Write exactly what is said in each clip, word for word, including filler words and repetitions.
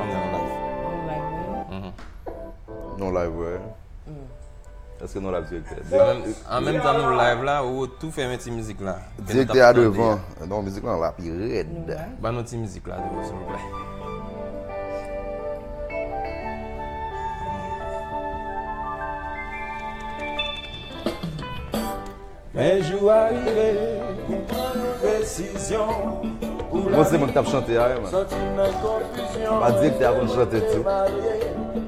Nan live. Nan live, wi. Mhm. Non live, wi. Èske nou live direktè? An menm tan nou live la, ou tou fèmen ti mizik la. Direktè a devan. Non, mizik lan la pi rèd. Ban nou ti mizik la devan, silvouplè. Men jou a rive pou pran yon desizyon. Mwen se mwen ki t ap chante a, wi, man. Sòti nan konfizyon. Pa direktè a konn chante tou.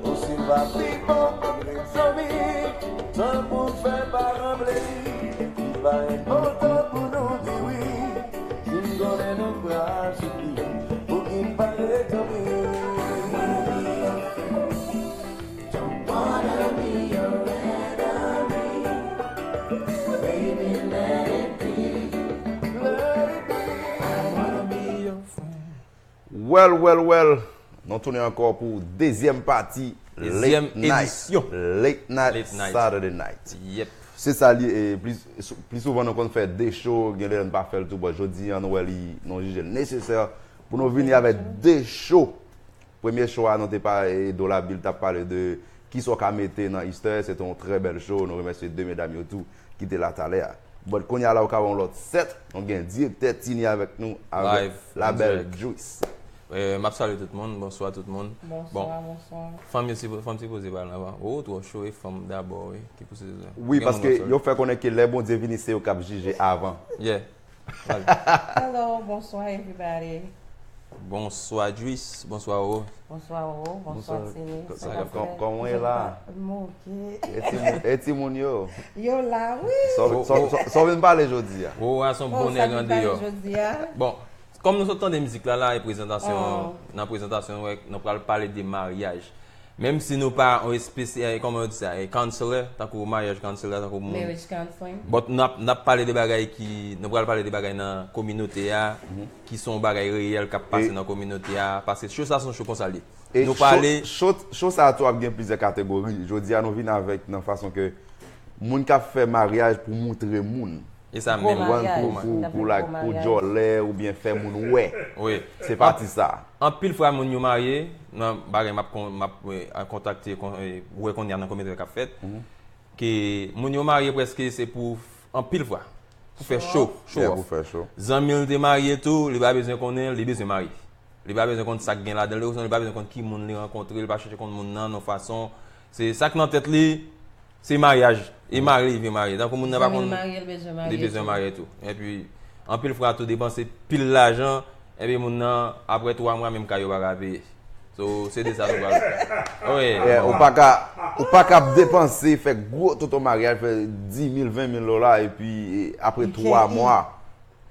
Ou si l va pi bon pou n ret zanmi, tankou fè pa ranble li, epi pa enpòtan pou nou di wi. Jou m konnen nou pral soufri, pou ki n pa ret zanmi. Well, well, well. Nou tounen ankò pou dezyèm pati Late Night. Late Night Saturday Night. Se sa li ye. Pli souvan nou konn fè de show, gen lè n pa fè l tou, but jodi a nou wè li, nou jije l nesesè pou nou vini avèk de show. Premye show a nou te pale, Dola Bill t ap pale de kisa w ka mete nan Easter, se te yon trè bèl show, nou remèsye de medam yo tou ki te la talè a. But kounye a la ou ka wè yon lòt sèt, nou gen direktè Tini avèk nou, avèk la bèl Juice. M ap salye tout moun, bonswa tout moun. Bon, fanm yo fanm sipoze pale anvan. Ou twò cho e fanm dabò wi ki pou se. Wi, paske yo fè konnen ke lè Bondye vini se yo k ap jije avan. Yeah. Hello, bonsoir everybody. Bonswa Juice, bonswa Roro. Bonswa Roro, bonswa Tini. Sa k ap fèt? Kòman w ye la? M oke. E timoun yo? Yo la wi. Sa w vin pale jodi a? Roro a se yon bon nèg andeyò. Bon, kòm nou sot tande mizik la la e prezantasyon, nan prezantasyon nou wè nou pral pale de maryaj. Menm si nou pa yon espesyal, kòman yo di sa, counselor, tankou maryaj counselor, tankou moun. Marriage counseling. But n ap n ap pale de bagay ki, nou pral pale de bagay nan kominote a, ki se yon bagay reyèl k ap pase nan kominote a, paske show sa se yon show konsa l ye. Nou pale. Show sa tou ap gen plizyè kategori. Jodi a nou vin avèk nan fason ke moun k ap fè maryaj pou moutre moun. E sa menm. Pou, pou, pou, like, pou djòlè oubyen fè moun wè. Wi. Se pati sa. Anpil fwa moun yo marye, nan bagay m ap, m ap kontakte, wè kounye a nan kòmantè k ap fèt, ke moun yo marye prèske se pou, anpil fwa, pou fè cho, show off. Zanmi l te marye tou, li pa bezwen konnen, li bezwen marye. Li pa bezwen konn sa k gen ladan l, li pa bezwen konn ki moun li rankontre, li pa chèche konn moun nan, nan fason. Se sa k nan tèt li, se maryaj. E marye li vle marye. Tankou moun nan pa konn. Li bezwen marye tou. Epi, anpil fwa tou depanse pil lajan, epi moun nan, apre twa mwa, menm kay yo pa ka peye. So, se de sa nou pral. Wi. Ou pa ka, ou pa ka ap depanse, fè gwo tonton maryaj, fè dis mil, ven mil dola, epi apre twa mwa,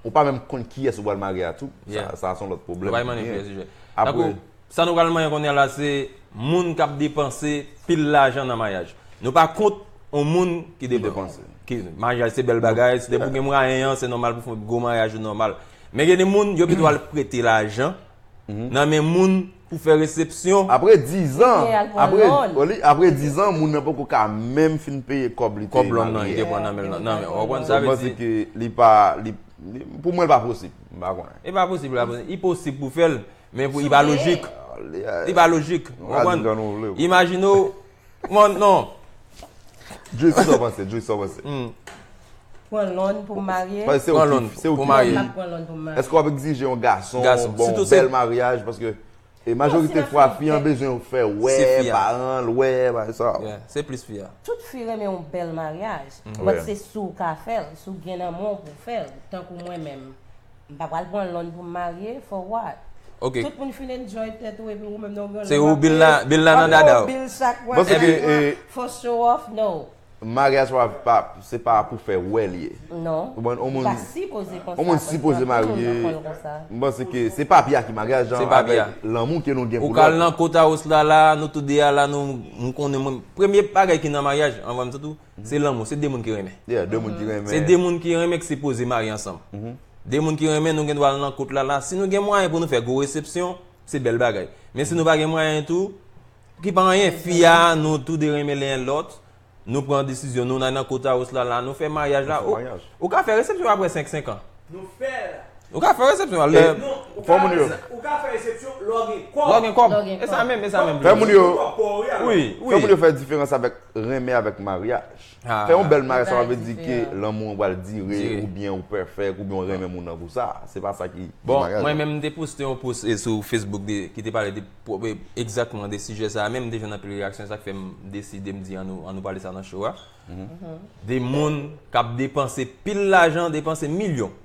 ou pa menm konn kiyès ou pral marye a tou. Sa, sa se yon lòt pwoblèm. Nou pa menm nan premye sijè. Tankou, sa nou pral manyen kounye a la, se moun k ap depanse pil lajan nan maryaj. Nou pa kont yon moun ki depanse. Ki, maryaj se bèl bagay, se depi w gen mwayen an, se nòmal pou fè yon gwo maryaj ou nòmal. Men gen de moun, yo pito al prete lajan nan men moun pou fè resepsyon. Apre dizan, apre, apre dizan, moun nan poko ka menm fin peye kòb li te marye a. Kòb lòn nan, li te pran nan men l nan. Nan men, w konprann sa vle di. Li pa, li, pou mwen, li pa posib. M pa konnen. E pa posib, li pa posib. Li posib pou fè l, men pou, li pa lojik. Li pa lojik. W konprann? Imajine w, non, non. Juice, sa w panse? Juice, sa w panse? Pran lòn pou m marye. Paske se ou ki, se ou ki marye. Èske w ap egzije yon gason, bon, bèl maryaj? Paske, e majorite fwa, fi an bezwen fè wè paran l, wè, bagay sa. Se plis fi a. Tout fi renmen yon bèl maryaj. But se si w ka fè l, si w gen nan men w pou w fè l, tankou mwen menm. M pa pral pran lòn pou m marye, for what? Ok. Tout moun fin enjoy tèt ou epi ou menm nan w gen lòn. Se ou bil la, bil la nan dada w. Bil chak mwa, chak mwa, for show off, no. Maryaj pa, pa, se pa pou fè wè l ye. Non. Ou konprann? On moun, li pa sipoze konsa. On moun sipoze marye. M panse ke se papi a ki maryaj, jan, avèk lanmou ke nou gen pou lòt. Ou ka al nan courthouse la la, nou tou de a la, nou, m konnen mwen, premye bagay ki nan maryaj, anvan m di tou, se lanmou, se de moun ki renmen. Yeah, de moun ki renmen. Se de moun ki renmen ki sipoze marye ansanm. De moun ki renmen, nou gen dwa al nan kot la la. Si nou gen mwayen pou nou fè gwo resepsyon, se bèl bagay. Men si nou pa gen mwayen tou, ki pa anyen, fi a, nou tou de renmen len lòt, nou pran desizyon, nou al nan courthouse la la, nou fè maryaj la. Ou ka fè resepsyon apre senk, senk an. Nou fè l. Ou ka fè resepsyon, lè. Non, ou ka, ou ka fè resepsyon lè w gen kòb. Lè w gen kòb. E sa menm, e sa menm. Fè moun yo. Wi, wi. Fè moun yo fè diferans avèk renmen avèk maryaj. Fè yon bèl maryaj, sa pa vle di ke lanmou an pral dire, oubyen ou pèfèk, oubyen ou renmen moun nan pou sa. Se pa sa ki. Bon, mwen menm, m te poste yon post sou Facebook ki te pale de egzakteman de sijè sa a, men m te jwenn anpil reyaksyon, sa k fè m deside m di ann nou pale sa nan show a. De moun k ap depanse pil lajan, depanse milyon.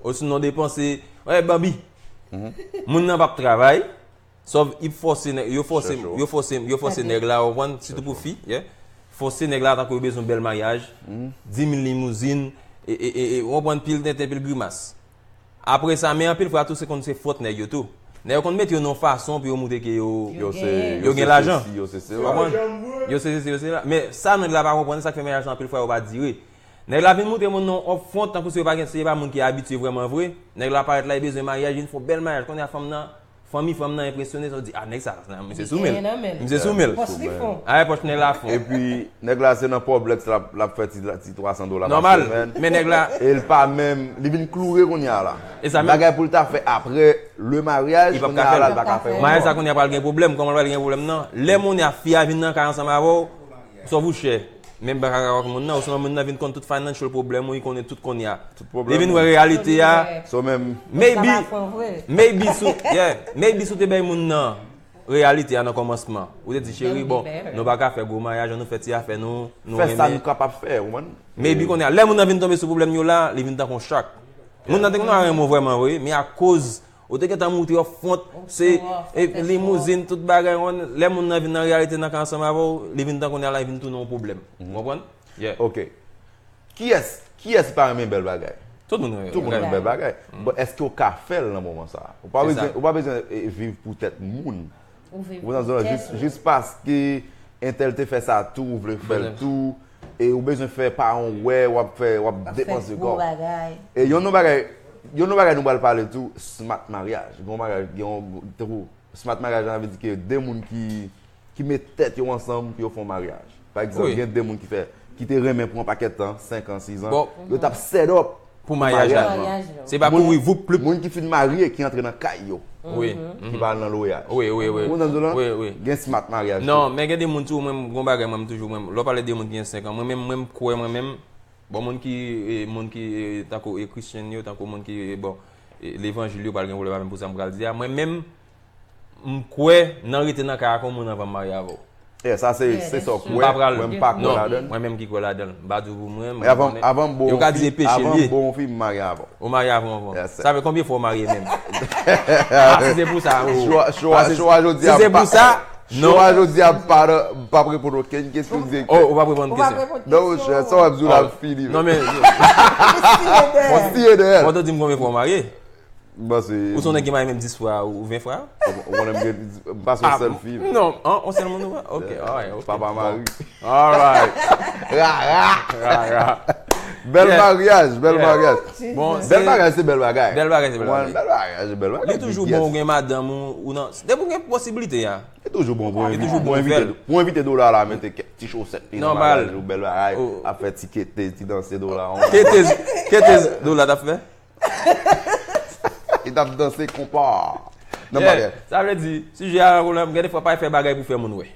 Osinon depanse, wè, Bambi. Moun nan p ap travay, sòf y ap fòse nèg, yo fòse, yo fòse, yo fòse nèg la, ou konprann, sitou pou fi, yeah. Fòse nèg la tankou yo bezwen bèl maryaj, dis mil limouzin, e, e, e, e, ou konprann, pil tenten, pil grimas. Apre sa, men anpil fwa tou, se konn se fòt nèg yo tou. Nèg yo konn mete yo nan yon fason pou yo moutre ke yo, yo gen lajan. Ou konprann? Yo se sesi, yo se la. Men sa nèg la pa konprann, sa k fè maryaj sa anpil fwa yo pa dire. Nèg la vin moutre moun nan yon front tankou si yo pa gen, si yo pa moun ki abitye vrèman vre. Nèg la parèt la, li bezwen maryaj, li vin fè yon bèl maryaj. Kounye a fanm nan, fanmi fanm nan enpresyone, sa yo di, a nèg sa, misye sou mil. Misye sou mil. Pòch li fon. A, pòch nèg la fon. Epi, nèg la se nan Publix l ap, l ap fè ti, ti twa san dola pa semèn. Nòmal, men nèg la. E l pa menm, li vin kloure kounye a la. E sa menm. Bagay pou l ta fè apre le maryaj, kounye a la, l pa ka fè ankò. Maryaj sa kounye a pral gen pwoblèm. Kòman l pral gen pwoblèm nan? Lè moun ya, fi a vin nan kay ansanm avè w, sòf ou chè. Menm bak ak moun nan, osinon moun nan vin konn tout financial problem ou, li konnen tout kounye a. Li vin wè reyalite a. So menm. Maybe, maybe si w, yeah, maybe si w te bay moun nan reyalite a nan kòmansman. Ou te di, cheri, bon, nou pa ka fè gwo maryaj, ann nou fè ti afè nou, nou renmen. Fè sa nou kapab fè, ou konprann? Maybe kounye a, lè moun nan vin tonbe sou pwoblèm yo la, li vin tankou yon chak. Moun nan te konn renmen w vrèman vre, men akoz ou te gentan moutre w front, se limouzin, tout bagay, lè moun nan vin nan reyalite nan kay ansanm avè w, li vin tankou kounye a la, li vin tounen yon pwoblèm. Ou konprann? Yeah. Ok. Kiyès, kiyès ki pa renmen bèl bagay? Tout moun renmen. Tout moun renmen bèl bagay. But èske w ka fè l nan moman sa a? Ou pa bezwen, ou pa bezwen eh, viv pou tèt moun. Ou viv pou tèt ou. Jis, jis paske entèl te fè sa tou, ou vle fè l tou. E ou bezwen fè paran w wè, w ap fè, w ap depanse kò w. E yon nan bagay, yon nan bagay nou pral pale tou, smart maryaj. Gen yon maryaj, gen yon, tankou, smart maryaj la vle di ke de moun ki, ki met tèt yo ansanm pou yo fè yon maryaj. Pa egzanp, gen de moun ki fè, ki te renmen pou yon pakèt tan, senk an, sis an, yo t ap set up pou maryaj la. Se pa kouri voup ploup. Moun ki fin marye, ki antre nan kay yo. Wi. Ki pa al nan lwaye. Wi, wi, wi. Ou konprann sa m di w la? Gen smart maryaj tou. Non, men gen de moun tou, mwen, gon bagay, mwen, m toujou, mwen, lè w pale de moun ki gen senk an, mwen menm, mwen, m kwè, mwen menm, bon, moun ki, eh, moun ki, eh, tankou, eh, Christian yo, tankou moun ki, eh, bon, eh, levanjil yo, pral gen pwoblèm avè m pou sa m pral di a. Mwen menm, m kwè nan rete nan kay ak yon moun anvan m marye avè w. Yeah, sa se, se sa w kwè. Mwen, m pa kwè ladan l. Mwen menm ki kwè ladan l. M pa di w pou mwen, mwen konnen. Yo ka di e peche l ye. Avan m ba w yon fi, m marye avè w. Ou marye avè m anvan. Sa vle konbyen fwa w marye menm? Ah, si se pou sa, oh. Show a jodi a, si se pou sa, non. Show a jodi a, m pa, m p ap reponn okenn kesyon direktè. Oh, ou p ap reponn kesyon. Non, monchè, sa w ap di w la fini. Non, men, m siye dèyè. Bon, ou di m konbyen fwa w marye? M panse. Ou se yon nèg ki marye menm dis fwa ou ven fwa? Ou konnen m gen, m pa se yon sèl fi. Non, an, yon sèl moun ou wè? Ok, alright, ok. Papa mari. Alright. Rara. Rara. Bèl maryaj, bèl maryaj. Bon, bèl maryaj se bèl bagay. Bèl bagay se bèl bagay. Bèl maryaj se bèl bagay. Li toujou bon ou gen madanm ou, ou nan, depi ou gen posiblite a. Li toujou bon pou envite, pou envite dola la mete kèk ti chosèt li nan bagay ou, bèl bagay, ap fè ti kete, ti danse dola. Kete, kete dola t ap fè? Li t ap danse konpa nan maryaj. Sa vle di, sijè a, gen de fwa pa fè bagay pou fè moun wè.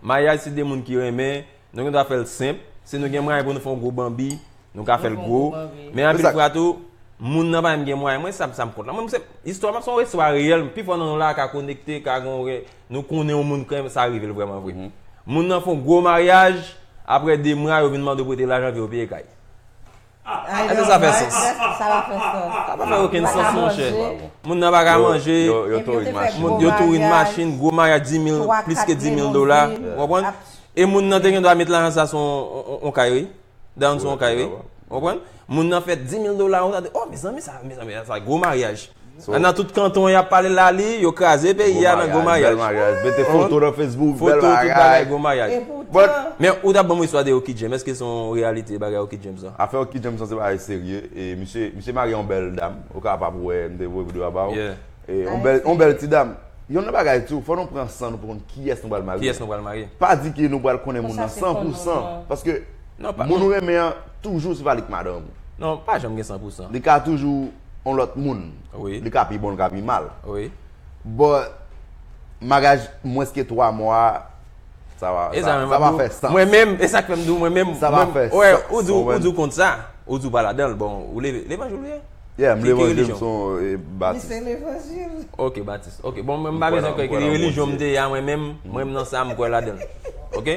Maryaj se de moun ki renmen, nou gen dwa fè l senp. Si nou gen mwayen pou nou fè yon gwo banbi, nou ka fè l gwo. Men anpil fwa tou, moun nan pa menm gen mwayen. Mwen, sa, sa m kont la. Mwen, se istwa, m ap se yon istwa reyèl. Pifò nan nou la ka konekte, ka gen yon rè-, nou konnen yon moun kanmenm, sa rive l vrèman vre. Moun nan fè yon gwo maryaj, apre de mwa, yo vin mande w prete lajan pou yo peye kay. Èske sa fè sans? Sa pa fè sans. Sa pa fè okenn sans, monchè. Moun nan pa ka manje. Yo, yo tourin machin. Yo tourin machin, gwo maryaj, dis mil, plis ke dis mil dola. Ou konprann? E moun nan te gen dwa met lajan sa sou yon, yon, yon kay, wi. Dan sou yon kay, wi. Ou konprann? Moun nan fè dis mil dola, ou tande, oh, mezanmi, sa, mezanmi, sa, gwo maryaj. Nan tout kanton y ap pale la li, yo kraze peyi a nan gwo maryaj. Bèl maryaj, mete foto nan Facebook, bèl bagay. Foto, tout bagay, gwo maryaj. Men ou t ap ban m istwa de Oky James, èske se yon reyalite bagay Oky James lan? Afè Oky James lan se bagay serye, e misye, misye marye yon bèl dam, ou kapab wè, m te voye videyo a ba w. E yon bèl, yon bèl ti dam. Yon lòt bagay tou, fò nou pran san nou pou konn kiyès nou pral marye. Kiyès nou pral marye. Pa di ke nou pral konnen moun nan san pou san, paske moun ou renmen an, toujou se pa li k madanm ou. Non, pa janm gen san pou san. Li ka toujou yon lòt moun. Wi. Li ka pi bon, li ka pi mal. Wi. But, maryaj mwens ke twa mwa, sa va, e sa, sa, sa va fè sans. Mwen menm, e sa k fè m di w, mwen menm, sa va fè sans. Ou di, ou di w kont sa, ou di w pa ladan l, bon, ou leve, levanjil ou ye? Yeah, m levanjil, m se yon, eh, batis. Li se levanjil. Ok, batis. Ok, bon, mwen m pa bezwen kwè ki relijyon m te ye a, mwen menm, mwen menm nan sa, m kwè ladan l. Ok?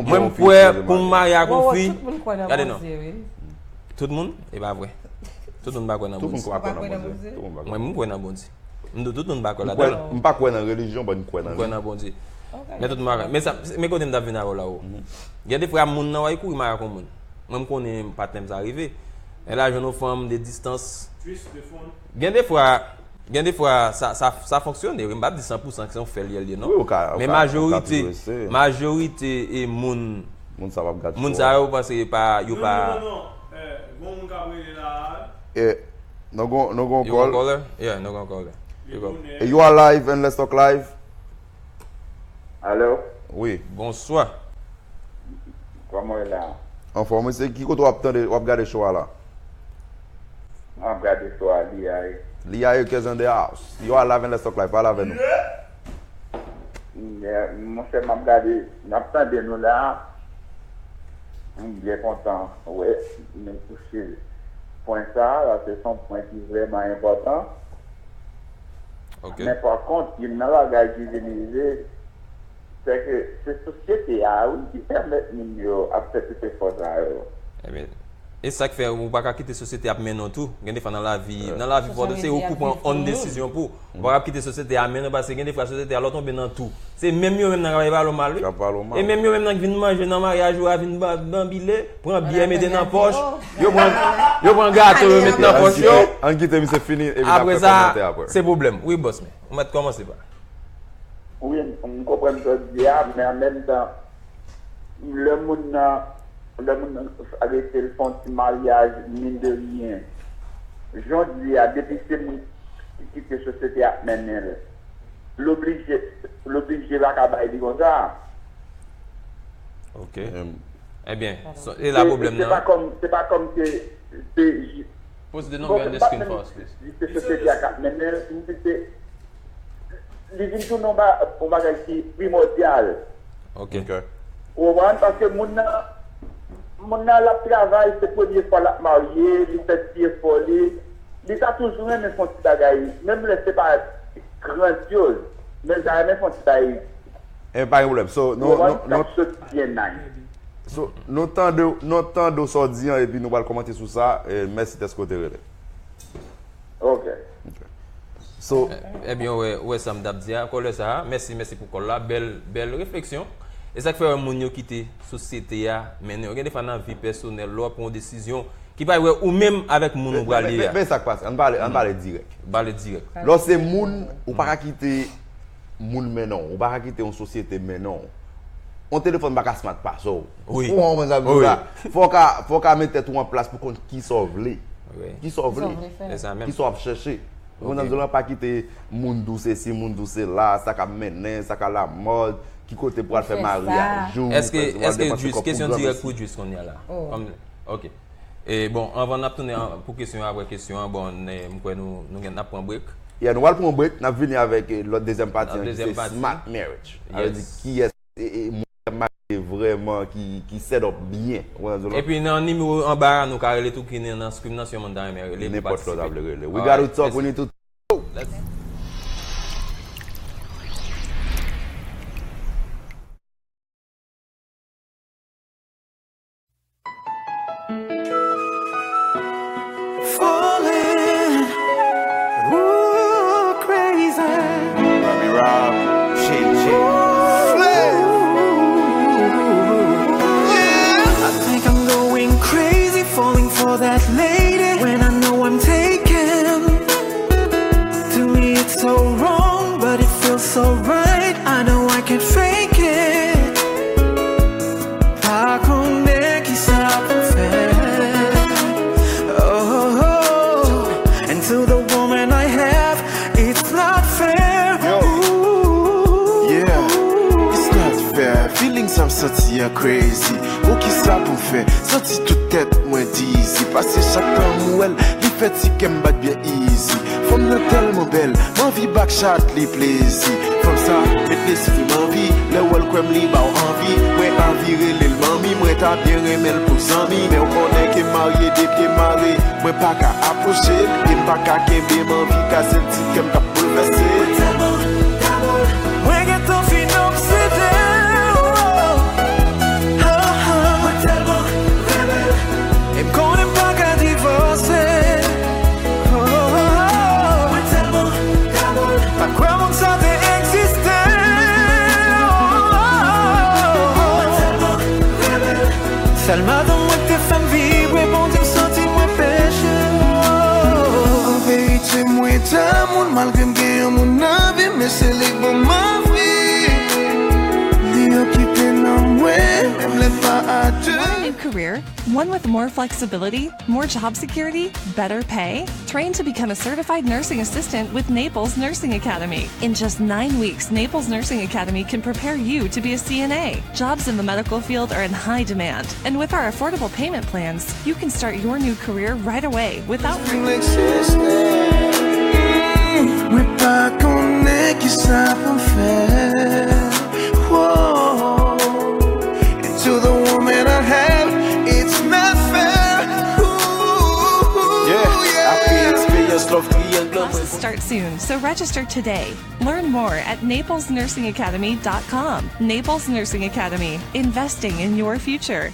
Mwen m kwè pou m marye ak yon fi, gade non. Tout moun? E pa vre. Tout moun pa kwè nan Bondye. Tout moun pa kwè nan Bondye. Mwen, m kwè nan Bondye. M di w, tout moun pa kwè ladan l. M pa kwè nan relijyon, but m kwè nan li. M kwè nan Bondye. Men tout moun pa kwè. Men sa, men kote m t ap vin avè w la, o. Gen de fwa, moun nan wè kouri marye ak yon moun. Mwen, m konnen patnè m sa rive. Men la, jwenn yon fanm de distans. Gen de fwa, gen de fwa, sa, sa, sa fonksyone. Wi, m p ap di san pou san se yon fè l ye, non. Men majorite, majorite e moun, moun sa yo, paske yo pa, yo pa. Non, non, non, non. Eh, gon moun k ap rele la. Eh, nou gon, nou gon call. You gon caller? Yeah, nou gon caller. You are live and Let's Talk Live. Alo? Wi. Bonswa. Kòman w ye la? Anfòm, wi, se ki kote w ap tande, w ap gade show a la? M ap gade show a, Liaye. Liaye, Kez in the house. You are live and Let's Talk Live, pale avè nou. Yeah, monchè, m ap gade, m ap tande nou la. M byen kontan wè nou touche pwen sa a, paske se yon pwen ki vrèman enpòtan. Ok. Men pa kont, youn nan bagay ki vin rive, se ke se sosyete a, wi, ki pèmèt moun yo ap fè tout efò sa yo. Ebyen, e sa k fè ou pa ka kite sosyete ap mennen w tou. Gen de fwa nan lavi, nan lavi fò se ou pou pran yon desizyon pou ou. Ou pa ka kite sosyete a mennen w, paske gen de fwa sosyete a lè w tonbe nan tou. Se menm yo menm nan k ap pale w mal, wi. E menm yo menm nan k vin manje nan maryaj ou a, vin ba-, banbile, pran byè mete nan pòch. Yo pran, yo pran gato, yo met nan pòch yo. Ann kite misye fini, epi n ap fè kòmantè apre. Apre sa, se pwoblèm. Wi, bòs, men ou mèt kòmanse pa. Wi, m, m konprann sa w di a, men an menm tan, lè moun nan, lè moun nan rete l fè yon ti maryaj, mine de rien. Jan w di a, depi se moun ki kite sosyete ap mennen l, l oblije, l oblije pa ka bay li konsa. Ok. Ebyen, e la pwoblèm nan. Se pa kòm, se pa kòm se, se. Post the number on the screen for us, please. Se sosyete a k ap mennen l, m di se, li vin tounen yon ba-, yon bagay ki primòdyal. Ok. Ok. Ou konprann? Paske moun nan, moun nan l ap travay, se premye fwa l ap marye, li fè ti efò li, li ta toujou renmen fè yon ti bagay, menm lè se pa grandyoz, men l ta renmen fè yon ti bagay. E pa gen pwoblèm. So, nou, nou, nou, soti byen nice. So, nou tande, nou tande w sa w di an, epi nou pral kòmante sou sa. E, mèsi dèske w te rele. Ok. Ok. So, ebyen, ou wè, ou wè sa m t ap di a, kòlè sa a, mèsi, mèsi pou kòl la, bèl, bèl refleksyon. E sa k fè wè moun yo kite sosyete a mennen yo. Gen de fwa nan vi pèsonèl, lè w ap pran yon desizyon ki pa wè ou menm avèk moun ou prale a. Men, men, men sa k pase, ann pale, ann pale dirèk. Pale dirèk. Lè w se moun, ou pa ka kite moun mennen w, ou pa ka kite yon sosyete mennen w. Yon telefòn pa ka smart pase w. Wi. Ou konprann sa m di w la? Fò w ka, fò w ka met tèt ou an plas pou konn kisa w vle. Wi. Kisa w vle. Kisa w ap chèche. Ou konprann sa m di w la? Pa kite moun di w sesi, moun di w sela, sa k ap mennen, sa k alamòd, ki kote pou al fè maryaj ou, èske, èske Jus, kesyon dirèk pou Jus kounye a la. Kòm, ok. E bon, anvan n ap tounen an, pou kesyon apre kesyon an, bon, n, m kwè nou, nou gen, n ap pran break. Yeah, nou pral pran break, n ap vini avèk, eh, lòt dezyèm pati an ki se Smart Marriage. Sa vle di kiyès, e, e, moun k ap marye vrèman ki, ki set up byen. Ou konprann sa m di w la? Epi nan nimewo anba a, nou ka rele tou ki nan, nan screen nan, si yon moun ta renmen rele pou patisipe. Nenpòt lè w ta vle rele. We gotta talk, we need to talk. Falling, ooh, crazy. Bobby Rob, J J. Ooh, yeah. I think I'm going crazy, falling for that lady when I know I'm taken. To me it's so wrong, but it feels so right. I know I can't fake it. Pa konnen kisa pou fè. Oh, and to the woman I have, it's not fair. Yo. Ooh. Yeah, it's not fair. Feeling sa m santi an crazy. Bon, kisa pou fè? Santi tout tèt mwen dizzy. Paske chak tan m wè l, li fè ti kè m bat byen easy. Chat li plezi. Fanm sa met lesiv m anvi. Lè w wè l kwè m li ba w anvi. Mwen anvi rele l manmi. Mwen ta byen renmen l pou zanmi. Men w konnen ke m marye de pye mare. Mwen pa ka apwoche l. E m pa ka kenbe m anvi kase l ti kè m k ap boulvèse. Mwen tèlman damou l. Mwen gentan fin obsede. Oh, oh. Mwen tèlman renmen l. E m konnen m pa ka divòse. Oh, oh, oh. Mwen tèlman damou l. Pa kwè moun sa te egziste. Oh, oh, oh. Mwen tèlman renmen l. Sèl madanm mwen te fè m vibre, Bondye m santi mwen peche. Oh, oh, oh. An verite, mwen damou l, malgre m gen yon moun nan vi m, men se li k ban m anvi. Li okipe nan mwen, menm lè n pa a de. Want a new career? One with more flexibility, more job security, better pay? Train to become a certified nursing assistant with Naples Nursing Academy. In just nine weeks, Naples Nursing Academy can prepare you to be a C N A. Jobs in the medical field are in high demand, and with our affordable payment plans, you can start your new career right away without. Mwen pa konnen kisa pou m fè. Whoa. And to the woman I have, it's not fair. Ooh, yeah, yeah. Apre eksperyans love triangle. Classes start soon, so register today. Learn more at naples nursing academy dot com. Naples Nursing Academy, investing in your future.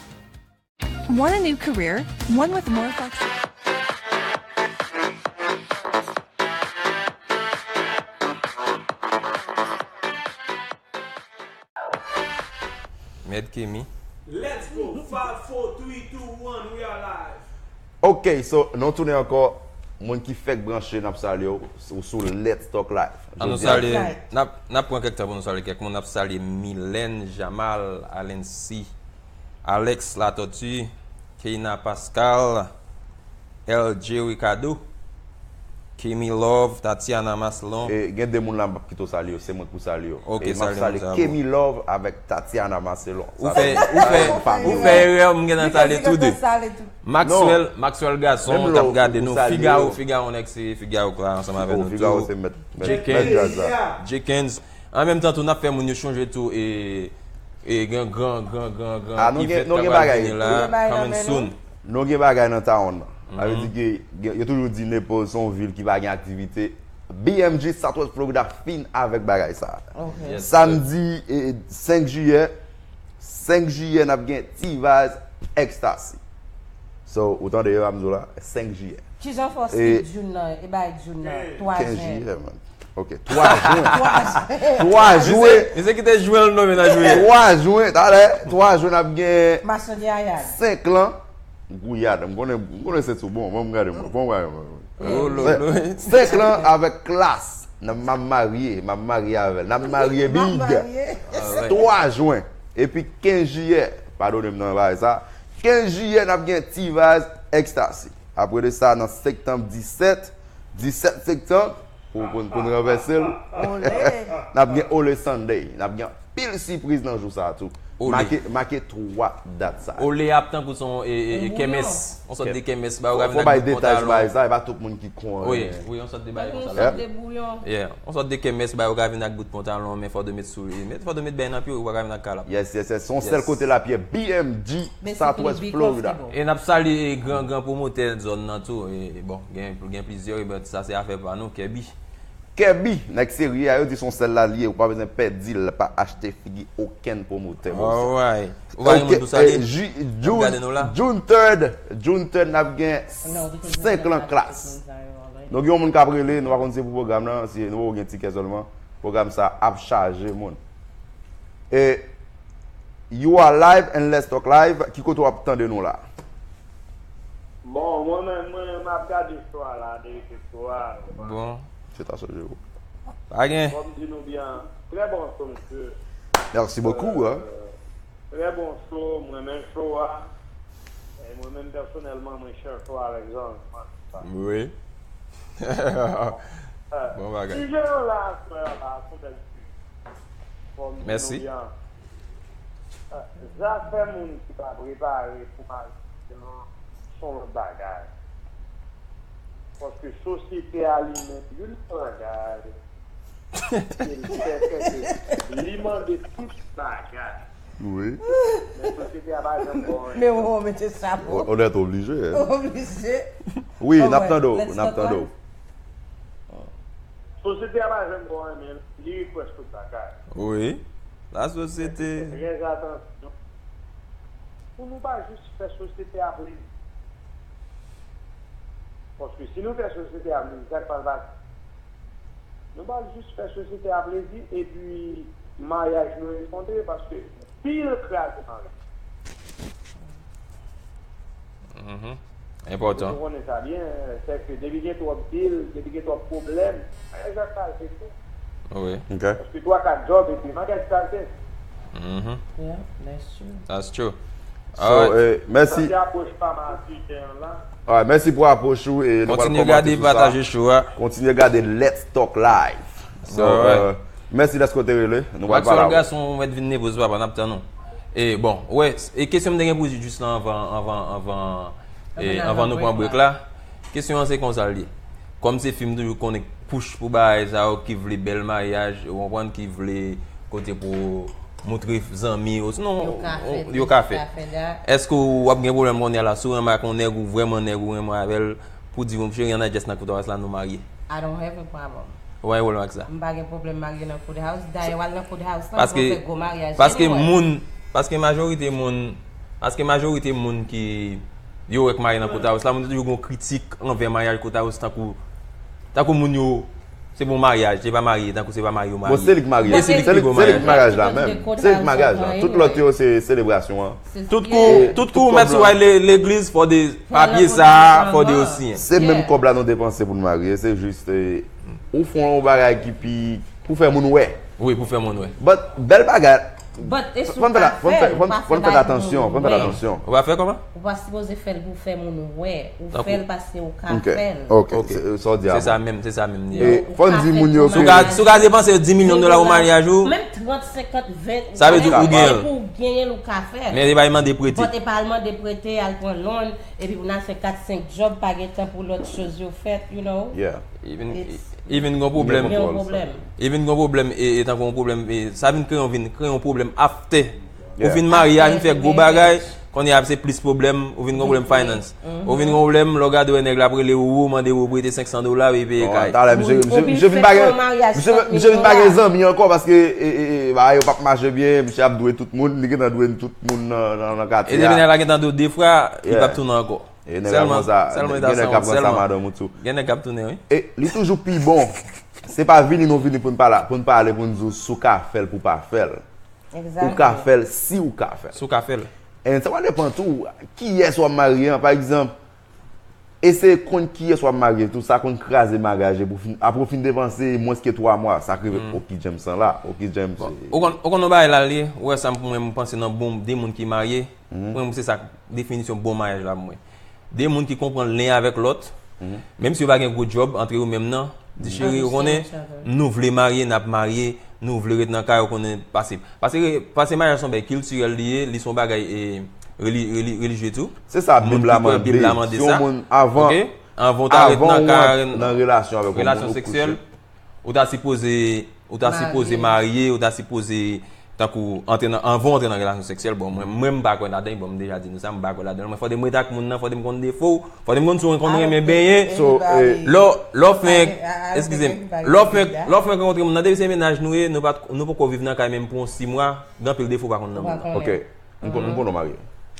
Want a new career? One with more flexibility. Mèd Kemi. Let's go. Five, four, three, two, one, we are live. Ok, so, nou tounen ankò. Moun ki fèk branche, n ap salye w. Ou sou Let's Talk Live. An nou salye, n ap, n ap pran kèk tan pou nou salye kèk moun. N ap salye Mylène Jamal, Alency, Alex Latortue, Keina Pascal, L J Ricardo, Kemi Love, Tatiana Maslon. E, gen de moun la m p ap kite w salye yo, se mwen k pou salye yo. Ok, e m ap salye Kemi Love avèk Tatiana Maslon. Ou fè, ou fè, ou fè erè, m gentan salye tou de. Maxwell, Maxwell Gason k ap gade nou. Figaro, Figaro nèg se Figaro k la ansanm avèk nou tou. Figaro se mèt, mèt, mèt djaz la. Jenkins. An menm tan tou, n ap fè moun yo chonje tou e, e gen gran, gran, gran, gran event k ap pral vini la, coming soon. Nou gen bagay nan town nan. Sa vle di ke gen, yo toujou di Naples se yon vil ki pa gen aktivite. B M G Southwest Florida fin avèk bagay sa. Samdi, e, senk jiyè, senk jiyè, n ap gen T-Vaz Ecstasy. So, ou tande sa m di w la? Senk jiyè. Kijan fè w skip June nan, e bay June nan, twa jen. Kenz jiyè, man. Ok, twa jen. Twa jen. Twa jen. Misye, misye kite jwe l non, mennaj ou ye. Twa jen, talè, twa jen n ap gen Mason Yayad. Senk lan. Gouyad, m konnen, m konnen se tou bon, bon, m gade mwen, bon, m gade mwen. Oh, lo, lo. Senk lan avèk Klass. Nan m ap marye, m ap marye avè l. N ap marye big. Twa jen. Epi kenz jiyè, padone m nan bagay sa. Kenz jiyè, n ap gen T-Vaz Ecstasy. Apre de sa, nan septanm disèt, disèt septanm, pou, pou, pou n ranvèse l. N ap gen Ole Sunday. N ap gen anpil sipriz nan jou sa a tou. Make, make twa dat sa yo. Ole ap tankou se yon, e, e, e, kèmès. Yon sòt de kèmès, ba yo ka vin ak bout pantalon. Fò bay detay sou bagay sa, e pa tout moun ki konnen. Wi, wi, yon sòt de bagay konsa. Yon sòt de bouyon. Yeah. Yon sòt de kèmès, ba yo ka vin ak bout pantalon, men fò de met sou, met, fò de met bèy nan pye w, ou pa ka vin ak kalap. Yes, yes, yes. Se yon sèl kote l ap ye, B M G, Southwest Florida. E n ap salye gran, gran pwomotè zòn nan tou. E, bon, gen, gen plizyè, e, but sa se afè pa nou, Kèbi. Kèbi, nèg serye a, yo di se yon sèl la l ye, ou pa bezwen pè dil, pa achte figi okenn pwomotè, bro. Alright. Ou pa gen moun pou salye? June third, June third, n ap gen senk lan Klass. Nou gen yon moun k ap rele, nou pa konn si se pou pwogram nan, si nou gen tikè sèlman. Pwogram sa ap chaje moun. E You are live and Let's Talk Live, ki kote w ap tande nou la? Bon, mwen menm, mwen, m ap gade show a la, de show a. Bon. Se ta soje ou. Pa gen. Kòm di nou byen, trè bon show, mesye. Merci beaucoup, hein. Trè bon show, mwen renmen show a. E mwen menm pèsonèlman, mwen share show avèk zanmi mwen. Wi. Bon bagay. Sijè yo la, aswè a la, se yon bèl sijè. Fò m di nou byen. Zafè moun ki pa prepare pou maryaj lan, se yon lòt bagay. Paske sosyete a li menm, youn nan bagay, Li mande tout bagay. Wi. Men sosyete a pa janm bon. Men ou mete chapo. On est obligé, hein. Oblije. Wi, n ap tande w, n ap tande w. Sosyete a pa janm bon, men li request tout bagay. Wi. La sosyete. Trè atansyon. Pou nou pa jis fè sosyete a plezi. Paske si nou fè sosyete a plezi, sa k pral pase? Nou pral jis fè sosyete a plezi epi maryaj nou efondre paske pil kraze maryaj. Mhm. Enpòtan. Nou konnen sa byen, se ke depi gen twòp bil, depi gen twòp pwoblèm, maryaj la kraze tou. Wi. Ok. Paske twa kat djòb epi maryaj kraze. Mhm. Yeah, that's true. That's true. So, eh, Sa mèsi. se apwòch pa m a sijè an la. Alright, mèsi pou apwòch ou e nou pral Kontinye kòmante gade, sou sa. Pataje show a. Kontinye gade Let's Talk Live. So, Alright. euh, mèsi dèske w te rele. Nou pral Maxwell pale avè w. Gason, ou mèt vin nepo sou papa, n ap tann ou. E bon, wè, e kesyon m te gen pou di jis la anvan anvan anvan e, Anvan anvan nou pran break break la. Kesyon an se konsa l ye. Kòm se fi, m toujou konnen pouch pou bagay sa yo ki vle bèl maryaj, ou konprann, ki vle kote pou moutre zanmi yo. Sinon, Yo ka fè yo ka this, fè. Ka fè that. Èske w ap gen pwoblèm kounye a la, si w renmen ak yon nèg ou vrèman nèg ou renmen avè l, pou di, "Bon, cheri, ann adjust nan kout ras la, nou marye"? I don't have a problem. Ou pa gen pwoblèm ak sa? M pa gen pwoblèm marye nan courthouse. Dayè, w al nan courthouse lan, Paske, ou fè gwo maryaj. paske Anyway. Moun, paske majorite moun, paske majorite moun ki yo wè k marye nan courthouse la, moun toujou gen yon kritik anvè maryaj courthouse tankou, tankou moun yo, se bon maryaj, se pa marye, tankou se pa marye yo marye. Bon, se li k marye. E se li ki Se li bon se li k maryaj. maryaj la menm. Se li k maryaj la. Anyway. Tout lòt yo se selebrasyon an. Se- Tout yeah. kou, tout kou, Tout mèt sou kòb al le- legliz, fò de papye sa, fò de yo siyen. Se menm Yeah. kòb la nou depanse pou nou marye. Se jis eh, ou fè yon bagay ki pi pou fè moun wè. Wi, pou fè moun wè. But bèl bagay. But e si Fò n w fè la- pa fò n fè fè- l, fò n- pa fò n fè fè l atansyon, fò n fè pou atansyon. Ou pa fè kòman? Ou pa sipoze fè l pou fè moun wè. Ou Tankou- fè l paske ou ka Ok. fè l. Ok. Ok. Se- Sa w di Se a. sa menm, se sa menm. E fò n di moun yo Ou sou ka- Si w ka depanse dis milyon dola pou maryaj ou, Menm trant, senkant, ven. Sa vle di ou whatever, gen l. Pou w genyen l, ou ka fè l. Men se pa mande prete. But e pa al mande prete, al pran loan, epi pou n al fè kat, senk djòb, pa gen tan pou lòt choz yo fèt, you know. Yeah. Even, It's- even gon pwoblèm. Gen yon pwoblèm. Even gon pwoblèm, e, e tankou yon pwoblèm, e, sa vin kreye yon, vin kreye yon pwoblèm after. Ou Yeah. vin marye, a vin After, fè gwo vin bagay, fè- kounye a se plis pwoblèm, ou vin gon pwoblèm finance. Ou vin gon pwoblèm, lè w gade wè nèg la ap rele ou, mande ou prete senk san dola, epi peye Bon, kay. Talè, misye, Moun- misye, ou misye vin fè pa gen, fè yon maryaj misye, trant misye vin pa mil gen dola. Zanmi ankò paske e, e, e, bagay yo p ap mache byen, misye ap dwe tout moun, li gentan dwe tout moun nan, nan, nan katye E depi a. Nèg la gentan dwe de fwa, li Yeah. p ap tounen ankò. E nèg la pran sa, gen nèg k ap pran sa madanm ou tou. Gen nèg k ap tounen, wi. E li toujou pi bon. Se pa vini nou vini pou n pale, pou n pale, pou n di w si w ka fè l, pou w pa fè l. Ou ka fè l si w ka fè l. Si w ka fè l. And sa va depan tou, kiyès w ap marye an, pa egzanp. Eseye konn kiyès w ap marye tou, sa konn kraze maryaj, epi w fin, apre w fin depanse mwens ke twa mwa, sa k rive Oki James lan la, Oki James. Ou konn, ou konn yon bagay la l ye, ou wè sa m, mwen, m panse nan bon, de moun ki marye, mwen, se sa definisyon bon maryaj la pou mwen. De moun ki konprann len avèk lòt, menm si yo pa gen gwo djòb antre yo menm nan, di cheri, ou konnen, nou vle marye, n ap marye, nou vle ret nan kay, ou konnen, pase. Paske, paske maryaj se yon bagay kiltirèl li ye, li se yon bagay e, reli, reli, relijye tou. Se sa Bib la mande. Bib la mande Si sa. Yon moun avan, Ok? Anvan w ta ret avan nan w kay, ant nan relasyon avèk yon relasyon moun ou seksyèl, kouche. Ou ta sipoze, ou ta sipoze marye, ou ta sipoze, tankou, antre nan, anvan w antre nan relasyon seksyèl, bon, mwen, mwen, m pa kwè ladan, bon, m deja di nou sa, m pa kwè ladan. Mwen, fòde m ret ak moun nan, fòde m konn defo w, fòde m konn si w konn renmen benyen. So, eh, Lè w, lè w fenk, eskize m, lè w fenk, lè w fenk rankontre moun nan, depi se mennaj nou ye, nou pa, nou poko viv nan kay menm pou yon sis mwa, gen anpil defo w pa konn nan moun nan. Ok. M konn, m konn ou marye.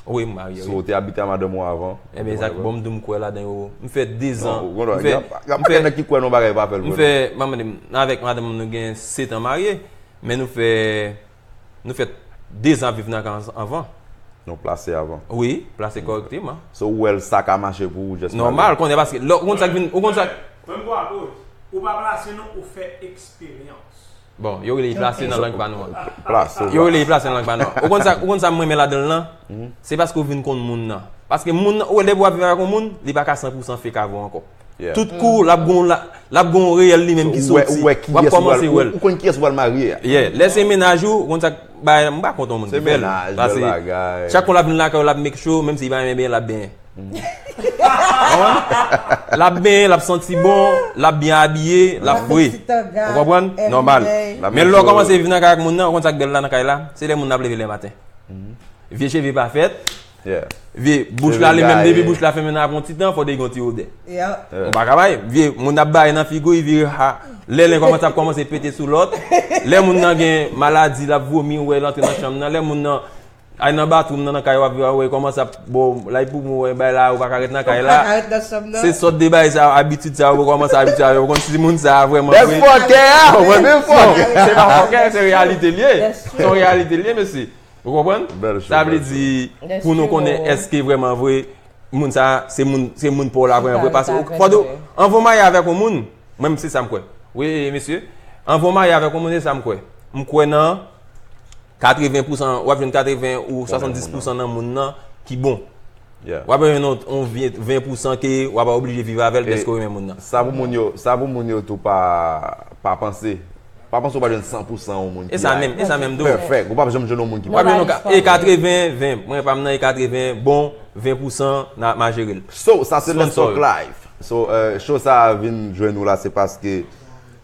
Wi, m marye, So, wi. ou te abite a madanm ou avan. Ebyen, sa, bon, m di w m kwè ladan yo. M fè dezan. Non, ou konn, M fè, y a, y a pa gen nèg ki kwè nan bagay pa fè l. M fè, m, m avèk madanm nou gen sèt an marye, men nou fè, nou fè dezan ap viv nan kay an, anvan. Nou plase avan. Wi, plase kòrèkteman. So, ou wè l sa ka mache pou ou, just Nòmal, konnen paske, lè, ou konn sa k vin, ou konn sa. Mwen m pran apwòch. Ou pa plase non, ou fè eksperyans. Bon, yo rele plase nan lang pa nou an. Plase. Yo rele plase nan lang pa nou an. Ou konn sa, ou konn sa mwen renmen ladan l lan? Se paske ou vin konn moun nan. Paske moun nan, ou wè depi w ap viv avèk yon moun, li pa ka san pou san fake avè w ankò. Yeah. Tout kou, l ap gon, l ap gon reyèl li menm ki Ou wè, soti. ou wè W ap kiyès ou pral, kòmanse wè l. ou konn kiyès ou pral marye a. Yeah, lè se mennaj ou, ou konn sa k bay, m pa kont yon moun Se ki fè l. mennaj, Pase bèl bagay. Chak kou l ap vin lakay ou, l ap make sure, menm si li pa renmen benyen, l ap benyen. Konprann? L ap benyen, l ap santi bon, l ap byen abiye, l ap vre. Ou konprann? Nòmal. Men lè w kòmanse viv nan kay ak moun nan, ou konn sa k bèl la nan kay la? Se lè moun nan ap leve lè maten. Vye cheve pa fèt. Vye bouch la, li menm, depi bouch la fèmen nan ap yon ti tan, fò de gen yon ti odè. Ou pa ka bay. Vye moun ap bay nan figi w, li vire ha. Lè len kòmanse ap kòmanse pete sou lòt. Lè moun nan gen maladi, l ap vomi, ou wè l antre nan chanm nan. Lè moun nan ay nan bathroom nan, nan kay w ap viv, ou wè l kòmanse ap bon, lay poumon, ou wè bay la, ou pa ka ret nan kay la. Se sòt de bagay sa, abitid sa, ou kòmanse abitye avè l, ou konn si moun sa vrèman vre. Bèl fòkè a! Ou konprann? Non, se pa fòkè, se reyalite l ye. Se yon reyalite l ye, mesye. Ou konprann? Sa vle di, pou nou konnen èske vrèman vre, moun sa, se moun, se moun pa w la vrèman vre. Paske fò de, anvan w marye avèk yon moun, mwen menm se sa m kwè. Wi, mesye. Anvan w marye avèk yon moun, se sa m kwè. M kwè nan katreven pousan, w ap jwenn katreven ou swasanndis pousan nan moun nan ki bon. W ap jwenn yon, yon vye, ven pousan ke w ap oblije viv avè l dèske w renmen moun nan. Sa pou moun yo, sa pou moun yo tou pa, pa panse. Pa panse w pa jwenn san pousan yon moun ki perfect. Ou p ap janm jwenn yon moun ki perfect. E katreven ven. Mwen pa m nan e katreven, bon, ven pousan, n a, m a jere l. So, sa se Let's Talk Live. So, euh, show sa a vin jwenn ou la, se paske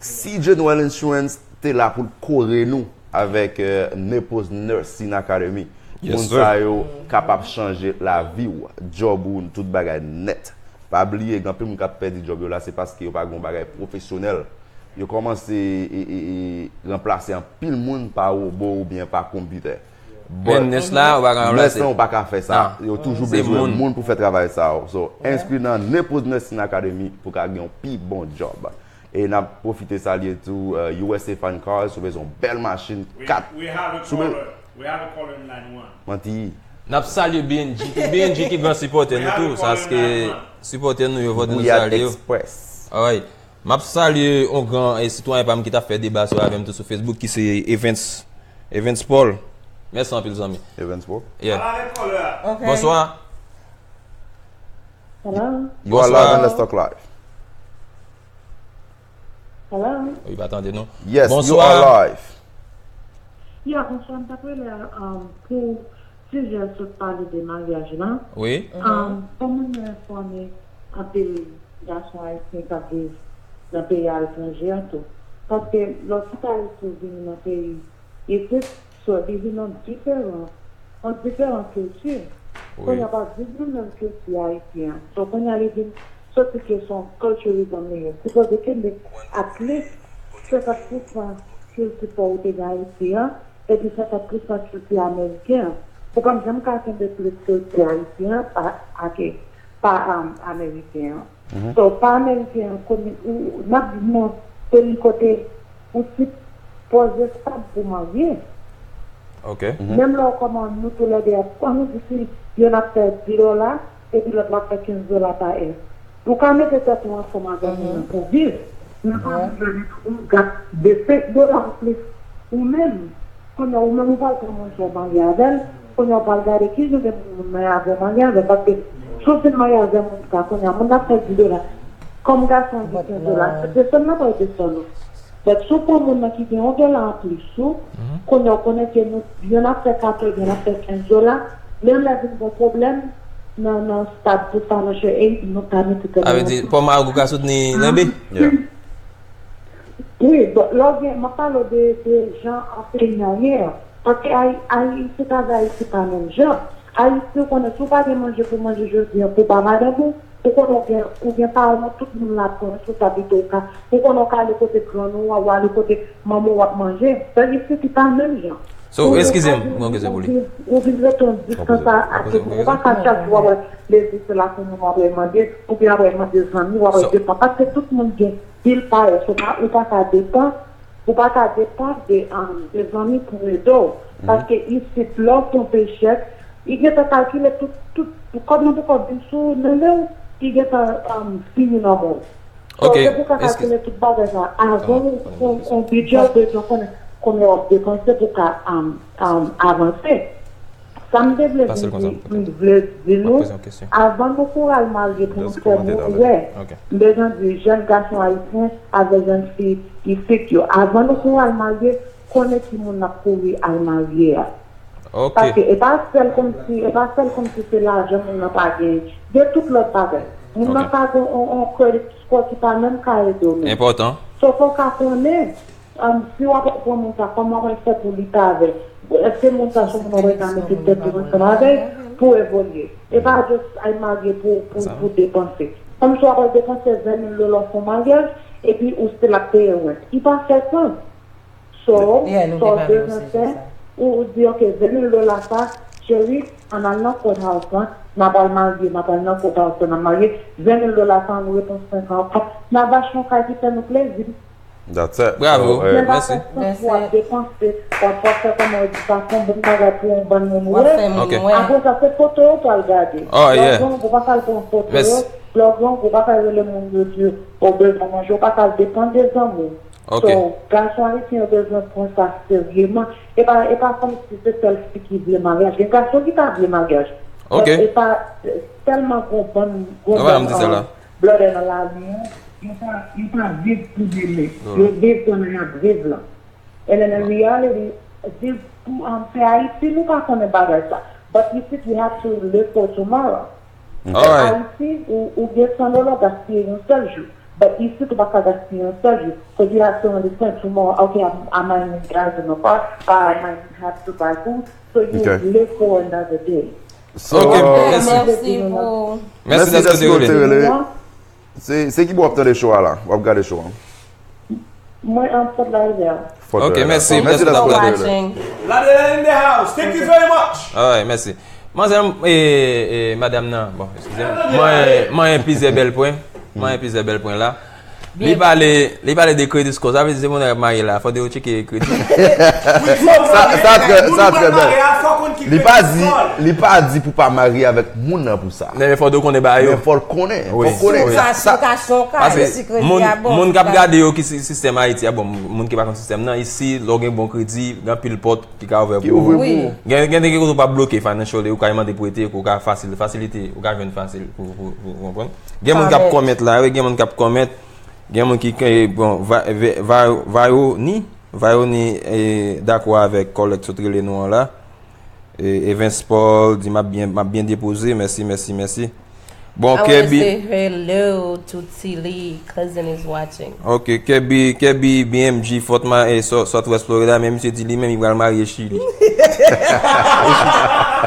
C General Insurance te la pou l kore nou avèk, euh, Naples Nursing Academy. Moun sa yo kapab chanje lavi w, djòb ou, tout bagay nèt. Pa bliye, gen anpil moun k ap pèdi djòb yo la, se paske yo pa gen yon bagay pwofesyonèl. Yo kòmanse e, e, e, ranplase anpil moun pa wobo oubyen pa konpitè. Men nès la, ou pa ka ranplase. Nès la, ou pa ka fè sa. Yo toujou bezwen moun pou fè travay sa yo. So, enskri nan Naples Nursing Academy pou ka gen yon pi bon djòb. E n ap pwofite salye tou, euh, U S A Fine Cars, si w bezwen yon bèl machin, kat. Si w be- We have a caller in line one. Manti. N ap salye B N G tou. B N G ki gran sipòtè nou tou, sa se sipòtè nou yo, fò nou salye yo. Express. Alright. M ap salye yon gran, eh, sitwayen pa m ki t ap fè deba sa avè m tou sou Facebook, ki se Evans, Evans Paul. Mèsi anpil, zanmi. Evans Paul? Yeah. Pale avèk caller a. Ok. Bonswa. Hello? You are live on Let's Talk Live. Hello? Wi, pa tande nou. Yes, you are live. Ya, bonswa, m t ap rele, um, pou sijè sot pale de maryaj la. Wi. Um, pou moun yo enfòme, anpil gason ayisyen k ap viv nan peyi aletranje a tou. Paske lòt ki pa Ayiti vini nan peyi isit, so, li vin nan diferan, yon diferan kilti. Kounye a pa viv nan menm kilti ayisyen an. So, kounye a li vin soti ke se yon culturism li ye. Sipoze ke li at least senkant pousan kilti pa w te gen Ayiti an, epi senkant pousan kilti ameriken an. Ou pa janm ka kenbe plis kilti ayisyen an pa, ake, pa, um, ameriken an. So, pa ameriken an, konnen, ou, n ap viv nan peyi kote ou sipoze stab pou marye. Ok. Menm lè w kòman nou toulède ap, ann nou di si yonn ap fè dis dola, epi lòt la ap fè kenz dola pa è. Ou ka mete tèt ou ansanm avèk moun nan pou viv. Men pa vle di tou ou gat de senk dola anplis ou menm. Kounye a ou menm ou pral pran manje w marye avè l. Kounye a ou pral gade kijan de moun moun nan ye avè w marye avè l. Paske si w fin marye avè moun sa, kounye a moun nan ap fè dis dola. Kòm gason an gen kenz dola, se desann nan pral desann ou. But si w pran moun nan ki gen yon dola anplis ou, kounye a ou konnen ke nou, yonn ap fè katòz, yonn ap fè kenz dola, menm lè vin gen pwoblèm nan, nan stab pou financial aid, nou ka mete tèt nou ansanm. Sa vle di, pòm a ou ka soutni lenbe? Yeah. Wi, bon, lè w gen, m ap pale w de, de jan an peyi a ye a. Paske Ayi-, Ayiti avè Ayiti pa menm jan. Ayiti, ou konnen, si w pa gen manje pou manje jodi a, pou ba madanm ou, ou konnen w gen, ou gen paran w, tout moun la pran responsablite w ka. Ou konnen w ka ale kote grann ou a, w ale kote manman w ap manje. Sa vle di se pa menm jan. So, eskize m, mwen gen pou li. Ou vin rete yon distans a, a tout moun. Ou pa ka chak jou w ap wè lezi se la pou moun w ap mande, oubyen w ap mande zanmi, w ap depann. Paske tout moun gen pil parèy, ou pa, ou pa ka depann, ou pa ka depann de, um, de zanmi pou ede w. Paske isit, lè w tonbe chèk, li gentan kalkile tout, tout, kòb nan pou kòb vin sou nan men w, li gentan, um, fini nan men w. So, se pou ka kalkile tout bagay sa. Avan w, w, w bidjè, w bezwen konnen konbyen w ap depanse pou ka, um, um, avanse. Sa m te vle di, m vle di nou, avan nou kouri al marye pou nou fè moun wè, m bezwen di jèn gason ayisyen avèk jèn fi isit yo, avan nou kouri al marye, konnen ki moun n ap kouri al marye a. Paske e pa sèl kòmsi, e pa sèl kòmsi se lajan moun nan pa genyen. Gen tout lòt bagay. Moun nan ka gen yon, yon credit score ki pa menm ka ede w menm. Enpòtan. So, fò w ka konnen, um, si w ap pran moun sa, kòman w ap fè pou li ta avè l? Èske moun sa se yon moun w ka mete tèt ou ansanm avè l pou evolye? E pa just al marye pou, pou, pou depanse. Kòm si w ap depanse ven mil dola pou maryaj, epi ou still ap peye rent. Li pa fè sans. So, sa w bezwen fè, ou, ou di, ok, ven mil dola sa, cheri, ann al nan courthouse lan, n ap al marye, n ap al nan courthouse lan, n ap marye, ven mil dola sa, ann repanse an, n ap achte yon kay ki fè nou plezi. That's it. Bravo. So, eh, Men pa fè sans pou w ap depanse, w ap fè kòman yo di sa, fè yon bon bagay pou yon bann moun wè. Apre sa, se foto yo pral gade. Lè w gen yon gwo, pa ka al pran foto yo. Lè w gen yon gwo, pa ka al rele moun yo di, ou bezwen manje, ou pa ka al depann de zanmi w. So, gason ayisyen yo bezwen pran sa seryeman. E pa, e pa kòmsi se sèl fi ki vle maryaj. Gen gason ki pa vle maryaj. But e pa, tèlman gon bann, gon bann um, blòdè nan lari an, yo pa, yo pa viv pou demen. Yo viv pandan y ap viv la. And in reality, viv pou, um, se Ayiti, nou pa konnen bagay sa. But you see, you have to live for tomorrow. Ayiti, ou, ou gen san dola, w gaspiye yon sèl jou. But isit, ou pa ka gaspiye yon sèl jou. Cause you have to understand tomorrow, okay, I, I might need gas in the car, I might have to buy food, so you live for another day. So, Mèsi pou. Mèsi dèske te rele. Se, se ki bò w ap tande show a la? W ap gade show a? Mwen an Fort Lauderdale. Ok, mèsi. Mèsi dèske w ap gade. Lauderdale in the house. Thank you very much. Alright, mèsi. Manzè, e, e, madanm nan, bon, eskize m. Mwen, mwen plizyè bèl pwen. Mwen plizyè bèl pwen la. Li pale, li pale de credit score. Sa vle di se moun nan y ap marye la, fòk yo tcheke kredi. Sa, sa trè, sa trè bèl. Li pa di, li pa di pou pa marye avèk moun nan pou sa. Men fòk yo konnen bagay yo. Men fò l konnen, fò l konnen. Sa, sa, paske moun, moun k ap gade yo ki sistèm Ayiti a, bon, moun ki pa konn sistèm nan, isi, lè w gen bon kredi, gen anpil pòt ki ka ouvè pou ou. Gen, gen de kote ou pa bloke financially, ou ka mande prete, ou ka fasil, fasilite, ou ka jwenn fasil pou, pou, pou, pou konprann. Gen moun k ap comment la, wi, gen moun k ap comment. Gen moun ki, bon, Vayoni, Vayoni, e, dakò avèk kòlèg sot rele nou an la. E, Evans Paul di m ap byen, m ap byen depoze, mèsi, mèsi, mèsi. Bon, Kirby. Hello to Tilly, cousin is watching. Ok, Kirby, Kirby B M G, Fort Ma, e, Southwest Florida, men misye di li menm li pral marye Chili.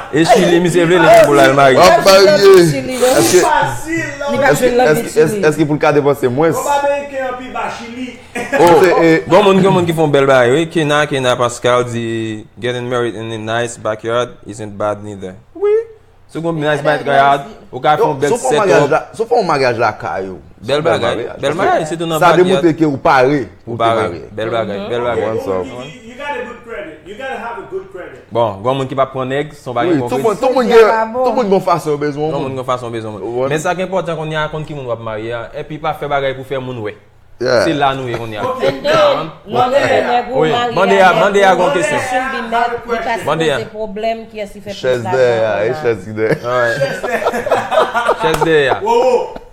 E Chili, misye vle li menm pou l al marye. W ap marye. Li pa jwenn lanbi Chili. Èske pou l ka depanse mwens? Gon moun, gon moun ki fè yon bèl bagay, wi. Kena, Kena Pascal di, getting married in a nice backyard isn't bad neither. Wi. Si w gon nice backyard, ou ka fè yon bèl setup. Si w fè yon maryaj lakay ou. Bèl bagay. Bèl bagay, sitou nan backyard. Sa demontre ke ou pare pou w te marye. Bèl bagay, bèl bagay. You got a good credit. You gotta have a good credit. Bon, gon moun ki pa pran nèg, se yon bagay bon. Tout moun gen, tout moun gon fason yo bezwen. Tout moun gon fason yo bezwen. Men sa k enpòtan kounye a, konn ki moun w ap marye a. Epi pa fè bagay pou fè moun wè. Se la nou ye kounye a. Mande a, mande a gon kesyon. Mande a. Chèz dèyè a, e chèz ki dèyè. Chèz dèyè a.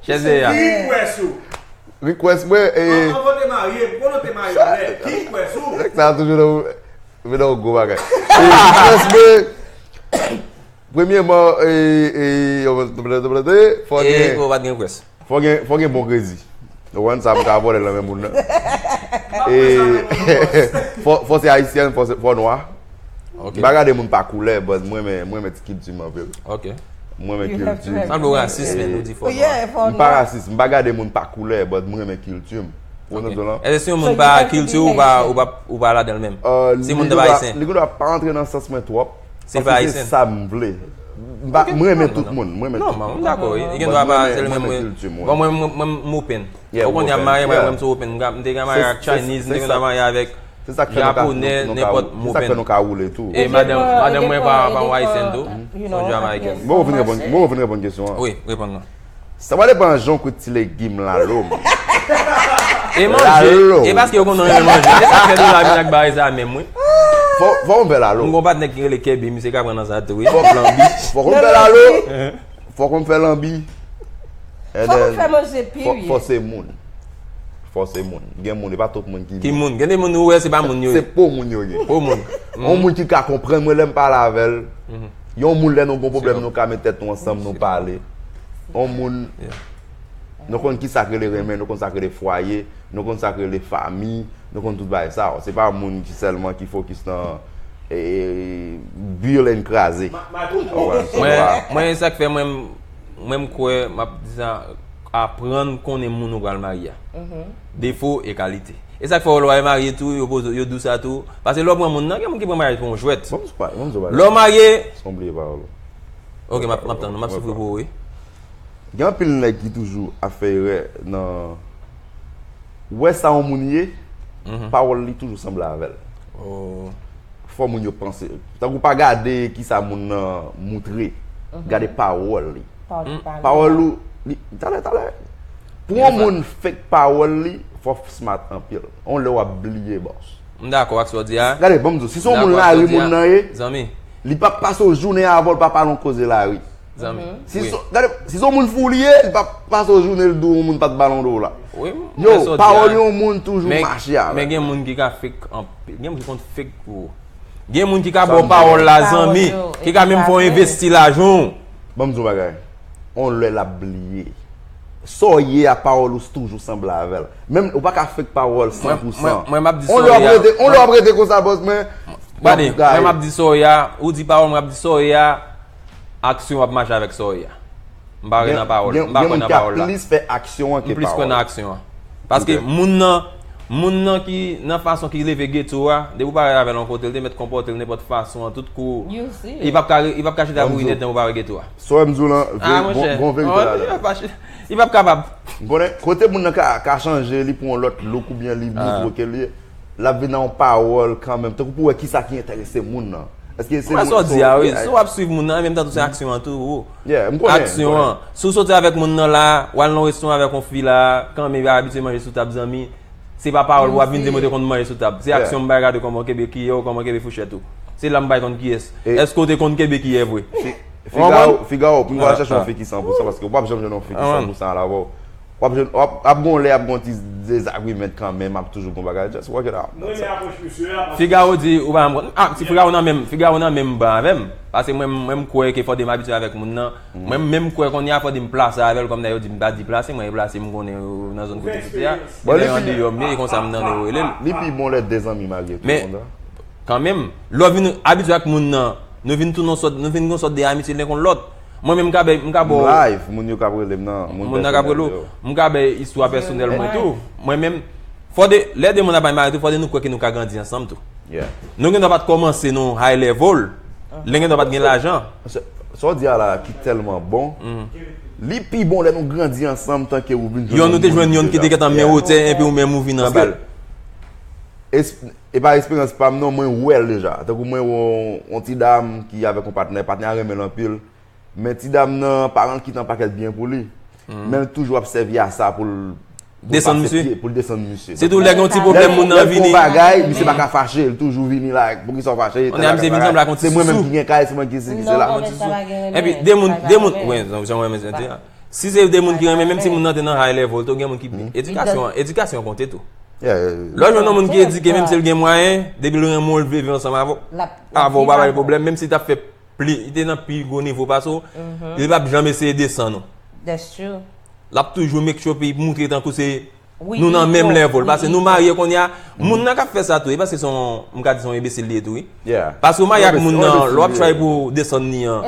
Chèz dèyè a. Ki request ou? Request mwen e. Anvan te marye, m konnen w te marye anlè. Ki request ou? Nèg sa toujou nan, vin nan yon gwo bagay. E request mwen. Premyèman, e, e, fò gen. Fò gen, fò gen bon kredi. Ou konprann sa, m ka vòlè l nan men moun nan. E fò, fò se ayisyèn, fò se, fò nwa. M pa gade moun pa koulè, but mwen renmen, mwen renmen ti kilti m anpil. Mwen renmen kilti m. Sa vle w rasis, men nou di fò nwa. M pa rasis, m pa gade moun pa koulè, but mwen renmen kilti m. Ou konprann sa m di w lan? Èske si yon moun pa kilti w, ou pa, ou pa, ou pa ladan l menm? Si moun nan pa ayisyen. Li gendwa pa antre nan sans mwen twòp. Si l pa ayisyen. Paske se sa m vle. M pa, mwen renmen tout moun. Mwen renmen tout moun. Non, m dakò, wi. Li gen dwa pa sèlman mwen. Bon, mwen, mwen, mwen, m open. Ou konnen m marye, mwen, mwen m sou open. M te ka marye ak Chinese, m te ka marye avèk Japonè, nenpòt, m open. Se sa k fè nou ka woule tou. E madanm, madanm mwen pa, pa yon ayisyèn tou. Se yon Jamayiken. Mwen vin reponn, mwen vin reponn kesyon an. Wi, reponn lan. Sa va depann jan w kwit ti legim lalo m. E manje, e paske yo konn renmen manje. E sa k fè nou la vin ak bagay sa menm wi. Fò, fò m fè lalo. M gon patnè ki rele Kèbi, misye ka pran nan sa tou wi. Fòk lanbi. Fòk m fè lalo. Fòk m fè lanbi. Fòk m fè manje, period. Fò se moun. Fò se moun. Gen moun, e pa tout moun ki. Ki moun. Gen de moun ou wè se pa moun yo ye. Se po moun yo ye. Po moun. Yon moun ki ka konprann mwen lè m pale avè l. Yon moun lè nou gon pwoblèm nou ka met tèt nou ansanm nou pale. Yon moun. Nou konn ki sa k rele renmen, nou konn sa k rele fwaye, nou konn sa k rele fanmi, nou konn tout bagay sa yo. Se pa moun ki sèlman ki fokis nan e, bill and kraze. Mwen, mwen, sa k fè mwen, mwen m kwè, m ap di sa, aprann konnen moun ou pral marye a. Defo e kalite. E sa k fè w lè w al marye tou, yo poze, yo di w sa tou. Paske lè w pran moun nan, gen moun ki pran maryaj pou yon jwèt. Lè w marye, ok, m ap, m ap tann ou, m ap soufri pou ou, wi. Gen anpil nèg ki toujou ap fè erè nan, ou wè sa yon moun ye, pawòl li toujou sanble avè l. Fò moun yo panse. Tankou pa gade ki sa moun nan moutre. Gade pawòl li. Pawòl ou, li, talè, talè. Pou yon moun fake pawòl li, fò w smart anpil. On lè w ap bliye, boss. M dakò ak sa w di a. Gade, ban m di w, si se yon moun lari moun nan ye, li p ap pase yon jounen avè w, l pa pale yon koze lari. Si se, gade, si se yon moun fou li ye, li p ap pase yon jounen, l di w yon moun pa t ba l yon dola. Yo, pawòl yon moun toujou mache avè. Men gen moun ki ka fake anpil. Gen moun ki konn fake pou ou. Gen moun ki ka ba w pawòl la, zanmi, ki ka menm fè w envesti lajan w. Ban m di w bagay. On lè l ap bliye. Sa w ye a, pawòl ou toujou sanble avè l. Menm, ou pa ka fake pawòl san pou san. Mwen, mwen, mwen, m ap di sa w ye a. On lè w ap rete, on lè w ap rete konsa, boss, men. Gade, mwen, m ap di sa w ye a, ou di pawòl, mwen ap di sa w ye a, aksyon w ap mache avèk sa w ye a. M pa kwè nan pawòl, m pa kwè nan pawòl la. Gen moun ki ap plis fè aksyon an ke pawòl. M plis kwè nan aksyon an. Paske moun nan, moun nan ki, nan fason ki leve geto a, depi w parèt avè l yon kote, l te mèt konpòte l nenpòt fason an, tout kou. Li p ap ka, li p ap ka chita pou inèdtan pou pa wè geto a. Sa w wè m di w lan, gon, gon verite ladan. Li p ap kapab. M konnen, kote moun nan ka, ka chanje, li pran yon lòt look oubyen li montre ke li, l ap vin nan yon pawòl kanmenm, tankou pou wè kisa ki enterese moun nan. Èske se moun sa w di a, wi. Si w ap swiv moun nan, an menm tan tou se aksyon an tou, ou. Yeah, m konnen, m konnen. Aksyon an. Si w soti avèk moun nan la, w al nan yon restoran avèk yon fi la, kanmenm y ap abitye manje sou tab zanmi, se pa pawòl pou w ap vin di mwen te konn manje sou tab. Se aksyon m bay gade kòman w kenbe kiyè w, kòman w kenbe fouchèt ou. Se la m bay konn kiyès. Èske w te konn kenbe kiyè vre? Figaro, Figaro, pou nou al chèche yon fi ki san pou san, paske w p ap janm jwenn yon fi ki san pou san al avè w. W ap jwenn, w ap, ap gon lè, ap gon ti dezagreement kanmenm, ap toujou gon bagay. Just work it out. Mwen renmen apwòch misye a, paske Figaro di, ou pa janm konn. Ah, si Figaro nan menm, Figaro nan menm ban avè m. Paske mwen, mwen, m kwè ke fòde m abitye avèk moun nan. Mwen, menm m kwè kounye a fòde m plase avè l, kòm nèg yo di m pa deplase, mwen deplase, m konnen yo nan zòn kote soti a. Bon, lè yo andeyò m ye, e konsa m tande yo rele l. Li pi bon lè de zanmi marye tou, men, konsa. Kanmenm, lè w vin abitye ak moun nan, nou vin tounen yon sòt, nou vin gon sòt de amitye len kon lòt. Mwen menm, m ka bay, m ka ba w. M live, moun yo k ap rele m nan, moun nan k ap rele w. M ka bay istwa pèsonèl mwen tou. Mwen menm, fòde, lè de moun ap bay mari tou, fòde nou kwè ke nou ka grandi ansanm tou. Nou gendwa pa t kòmanse nan high level, lè gendwa pa t gen lajan. Sa, sa w di a la ki tèlman bon. Li pi bon lè nou grandi ansanm tanke ou vin jwenn yon moun ki deja. Yonn ou te jwenn yonn ki te gentan men wotè, epi ou menm ou vin anba l. Es-, e pa esperyans pa m non, mwen wè l deja. Tankou mwen wè yon, yon ti dam ki avèk yon patnè, patnè a renmen l anpil. Men ti dam nan, paran l kite yon pakèt byen pou li. Men l toujou ap sèvi a sa pou l, pou l desann misye. Pou l desann misye. Sitou lè gen yon ti pwoblèm, moun nan vini. Lè l fè yon bagay, misye pa ka fache, l toujou vini la, poukisa w fache? Kounye a misye vin sanble ak yon ti sousou. Se mwen menm ki gen kay, se mwen ki si, ki sela. Epi de moun, de moun, wi, jan w renmen senti a. Si se de moun ki renmen, menm si moun nan te nan high level tou, gen moun ki, edikasyon, edikasyon konte tou. Lè w jwenn yon moun ki edike, menm si l gen mwayen, depi l renmen w, l vle viv ansanm avè w, avè w pa bay pwoblèm, menm si l t ap fè pli, li te nan pi gwo nivo pase w, li p ap janm eseye desann ou. L ap toujou make sure pou li moutre tankou se nou nan menm level. Paske nou marye kounye a, moun nan k ap fè sa tou, e paske se yon, m ka di se yon enbesil li ye tou, wi. Paske w marye ak moun nan, lè w ap try pou w desann li an,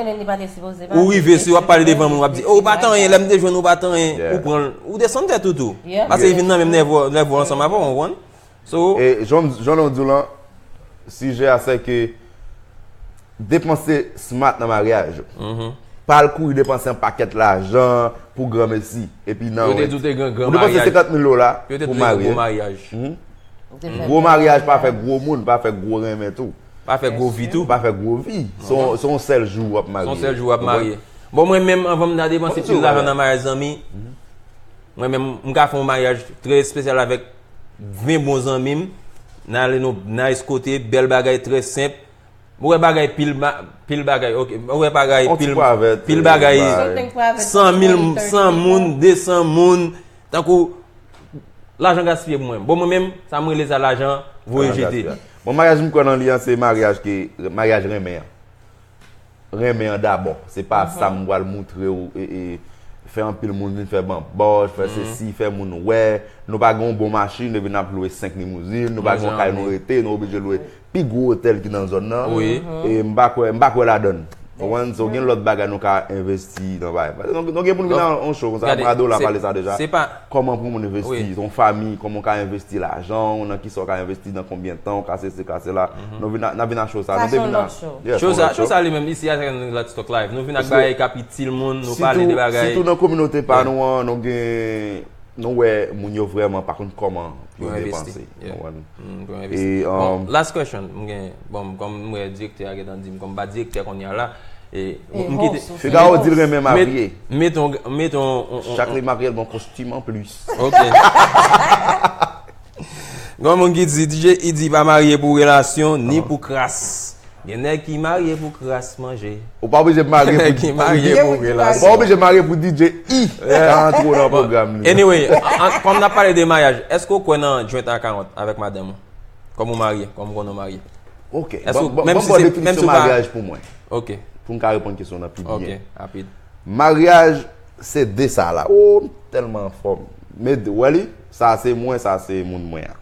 ou rive, si w ap pale devan moun, w ap di, "Oh, ou pa t anyen, lè m te jwenn ou, ou pa t anyen." Ou pran l, ou desann tèt ou tou. Paske li vin nan menm level, level ansanm avè w, ou konprann? So, e jan, jan nou di w lan, sijè a se ke depanse smart nan maryaj ou. Pa al kouri depanse yon pakèt lajan pou granmesi, epi nan rent. Ou depanse senkant mil dola pou marye. Gwo maryaj pa fè gwo moun, pa fè gwo renmen tou. Pa fè gwo vi tou. Pa fè gwo vi. Se yon, se yon sèl jou w ap marye. Se yon sèl jou w ap marye. Bon, mwen menm, anvan m ta depanse pil lajan nan maryaj zanmi, mwen menm, m ka fè yon maryaj trè espesyal avèk ven bon zanmi m. N ale nan nice kote, bèl bagay trè senp. Ou wè bagay pil, pil bagay, ok. Ou wè bagay pil, pil bagay, san mil, san moun, de san moun. Tankou, lajan gaspiye pou mwen. Bon, mwen menm, sa m rele sa lajan voye jete. Bon, maryaj m kwè nan li an, se maryaj ki, maryaj renmen an. Renmen an dabò. Se pa sa m pral moutre w, e, e, fè anpil moun vin fè banbòch, fè sesi, fè moun wè. Nou pa gen yon bon machin, epi n ap lwe senk limouzin, nou pa gen yon kay nou rete, nou oblije lwe pi gwo otèl ki nan zòn nan. E m pa kwè, m pa kwè ladan l. Ou konprann? So, gen lòt bagay nou ka envesti nan bagay. Paske nou, nou gen pou n vin nan yon show konsa, Madola pale sa deja. Kòman pou moun envesti, yon fanmi, kòman w ka envesti lajan w, nan kisa w ka envesti, nan konbyen tan w ka sesi, ka sela. Nou vin a, n ap vin a show sa. Nou te vin a, yeah, show sa, show sa li menm isi a se Let's Talk Live. Nou vin ak bagay k ap itil moun, nou pale de bagay. Sitou nan kominote pa nou an, nou gen, nou wè moun yo vrèman pa konn kòman pou yo depanse. Ou konprann? E, bon, last question, m gen, bon, kòm m wè direktè a gentan di m, kòm m pa direktè kounye a la, e, m kite. Figaro di l renmen marye. Met, met on, met on, on, on, chak li marye, l gen yon kostim an plis. Ok. Gen yon moun ki di, D J Idi pa marye pou relasyon, ni pou kras. Gen nèg ki marye pou kras manje. Ou pa oblije marye pou, ki marye pou relasyon. Ou pa oblije marye pou D J I ka antre w nan pwogram li. Anyway, an, an, kòm n ap pale de maryaj, èske w kwè nan joint account avèk madanm ou? Kòm ou marye, kòm ou konnen w marye. Ok. Èske, bon, bon, menm si se, menm si w pa, maryaj pou mwen. Ok. Pou m ka reponn kesyon nan pi byen. Ok, rapid. Maryaj, se de sa la. Oh, m tèlman anfòm. Men, wè li, sa se mwen, sa se moun mwen an.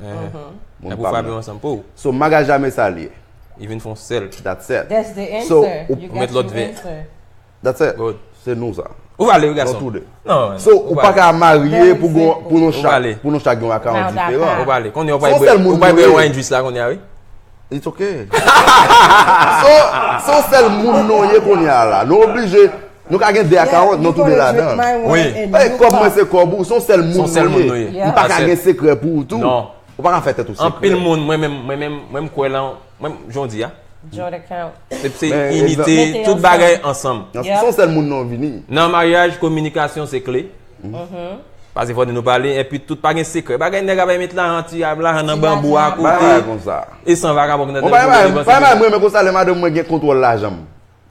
Moun pa m nan. Epi w frape ansanm pou ou. So, maryaj la, men sa li ye. Li vin fè yon sèl. That's it. That's the answer. So, ou met lòt vè. That's it. Good. Se nou sa. Ou pale, wi, gason. Nou tou de. Non, so, ou pa ka marye pou gon, pou nou chak, pou nou chak gen yon account diferan. Ou pale. Kounye a, ou pale, ou pale wine juice la, kounye a, wi. It's ok. So, se yon sèl moun nou ye kounye a la. Nou oblije, nou ka gen de account, nou tou de ladan. Wi. Ey, kòb mwen se kòb ou, se yon sèl moun nou ye. M pa ka gen sekrè pou ou tou. Non. Ou pa ka fè tèt ou sekrè. Anpil moun, mwen menm, mwen menm, mwen m kwè lan, mwen, jan w di a. Joint account. Se, se inite, tout bagay ansanm. Se yon sèl moun nou vini. Nan maryaj, kominikasyon se kle. Paske fò nou pale, epi tout pa gen sekrè. Bagay nèg ap met lajan, ti ap lajan nan banbou a kote. E san vakabon ki nan tèt. Mwen menm konsa, lè madanm mwen gen kontwòl lajan m.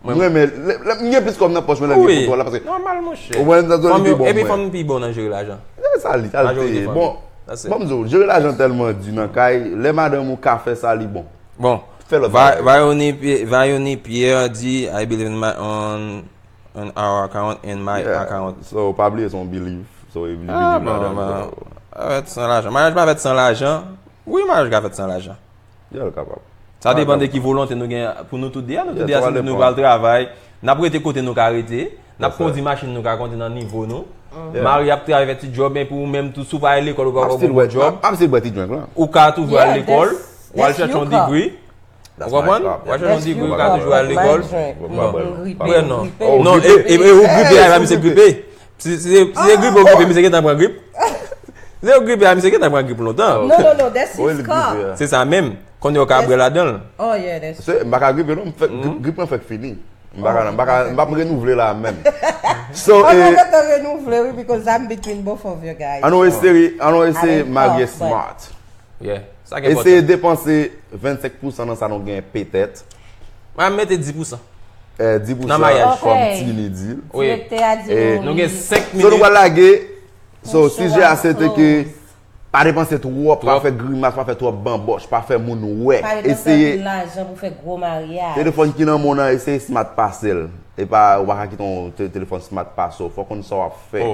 Mwen renmen, lè, lè, m gen plis kòb nan pòch mwen lè m gen kontwòl la, paske nòmal, monchè. Ou wè, nan zòn li pi bon, epi fanm pi bon nan jere lajan. Se sa li, sa li te ye. Bon, ban m di w, jere lajan tèlman di nan kay, lè madanm ou ka fè sa, li bon. Bon, fè lòt bagay. Vayoni Pierre di, I believe in my own, in our account, in my account. So, pa bliye se yon believe. So, e believe ladan. Fèt san lajan. Maryaj pa fèt san lajan. Wi, maryaj ka fèt san lajan. Yo, l kapab. Sa depann de ki volonte nou gen pou nou tout de a. Nou tout de a, si nou pral travay, n ap rete kote nou ka rete, n ap kondi machin nou ka kondi nan nivo nou. Mari ap travay fè ti djòb, men pou ou menm tou, si w pa al lekòl, ou pa pran bon djòb. M ap still bwè ti drenk lan. Ou ka toujou al lekòl, w al chèche yon degree. Ou konprann? W al chèche yon degree, ou ka toujou al lekòl. Ou gripe, non. Non, e, e, e ou gripe, a, misye gripe. Si, si, si se gripe ou gripe, misye gentan pran grip. Si se ou gripe a, misye gentan pran grip lontan. No, no, no, that's his car. Se sa menm. Kounye a ou ka bwè ladan l. Oh, yeah, that's true. M pa ka gripe non, m fèk, grip, grip mwen fèk fini. M pa ka, m pa ka, m p ap renouvle la menm. So, oh, non, eh, gentan renouvle, wi, because I'm between both of you guys. Ann nou eseye, ann nou eseye marye smart. Yeah. Sa k enpòtan. Eseye depanse vennsenk pousan nan sa nou gen petèt. Mwen mete dis pousan. Eh, dis pousan nan maryaj. Kòm Tini di. Wi. Direktè a di nou gen senk minit. So nou pral lage. So, sijè a se te ke pa depanse twòp, pa fè grimas, pa fè twòp banbòch, pa fè moun wè. Pa depanse anpil lajan pou fè gwo maryaj. Telefòn ki nan men w nan, eseye smart pase l. E pa, ou pa ka kite yon te-, telefòn smart pase w. Fò w konn sa w ap fè.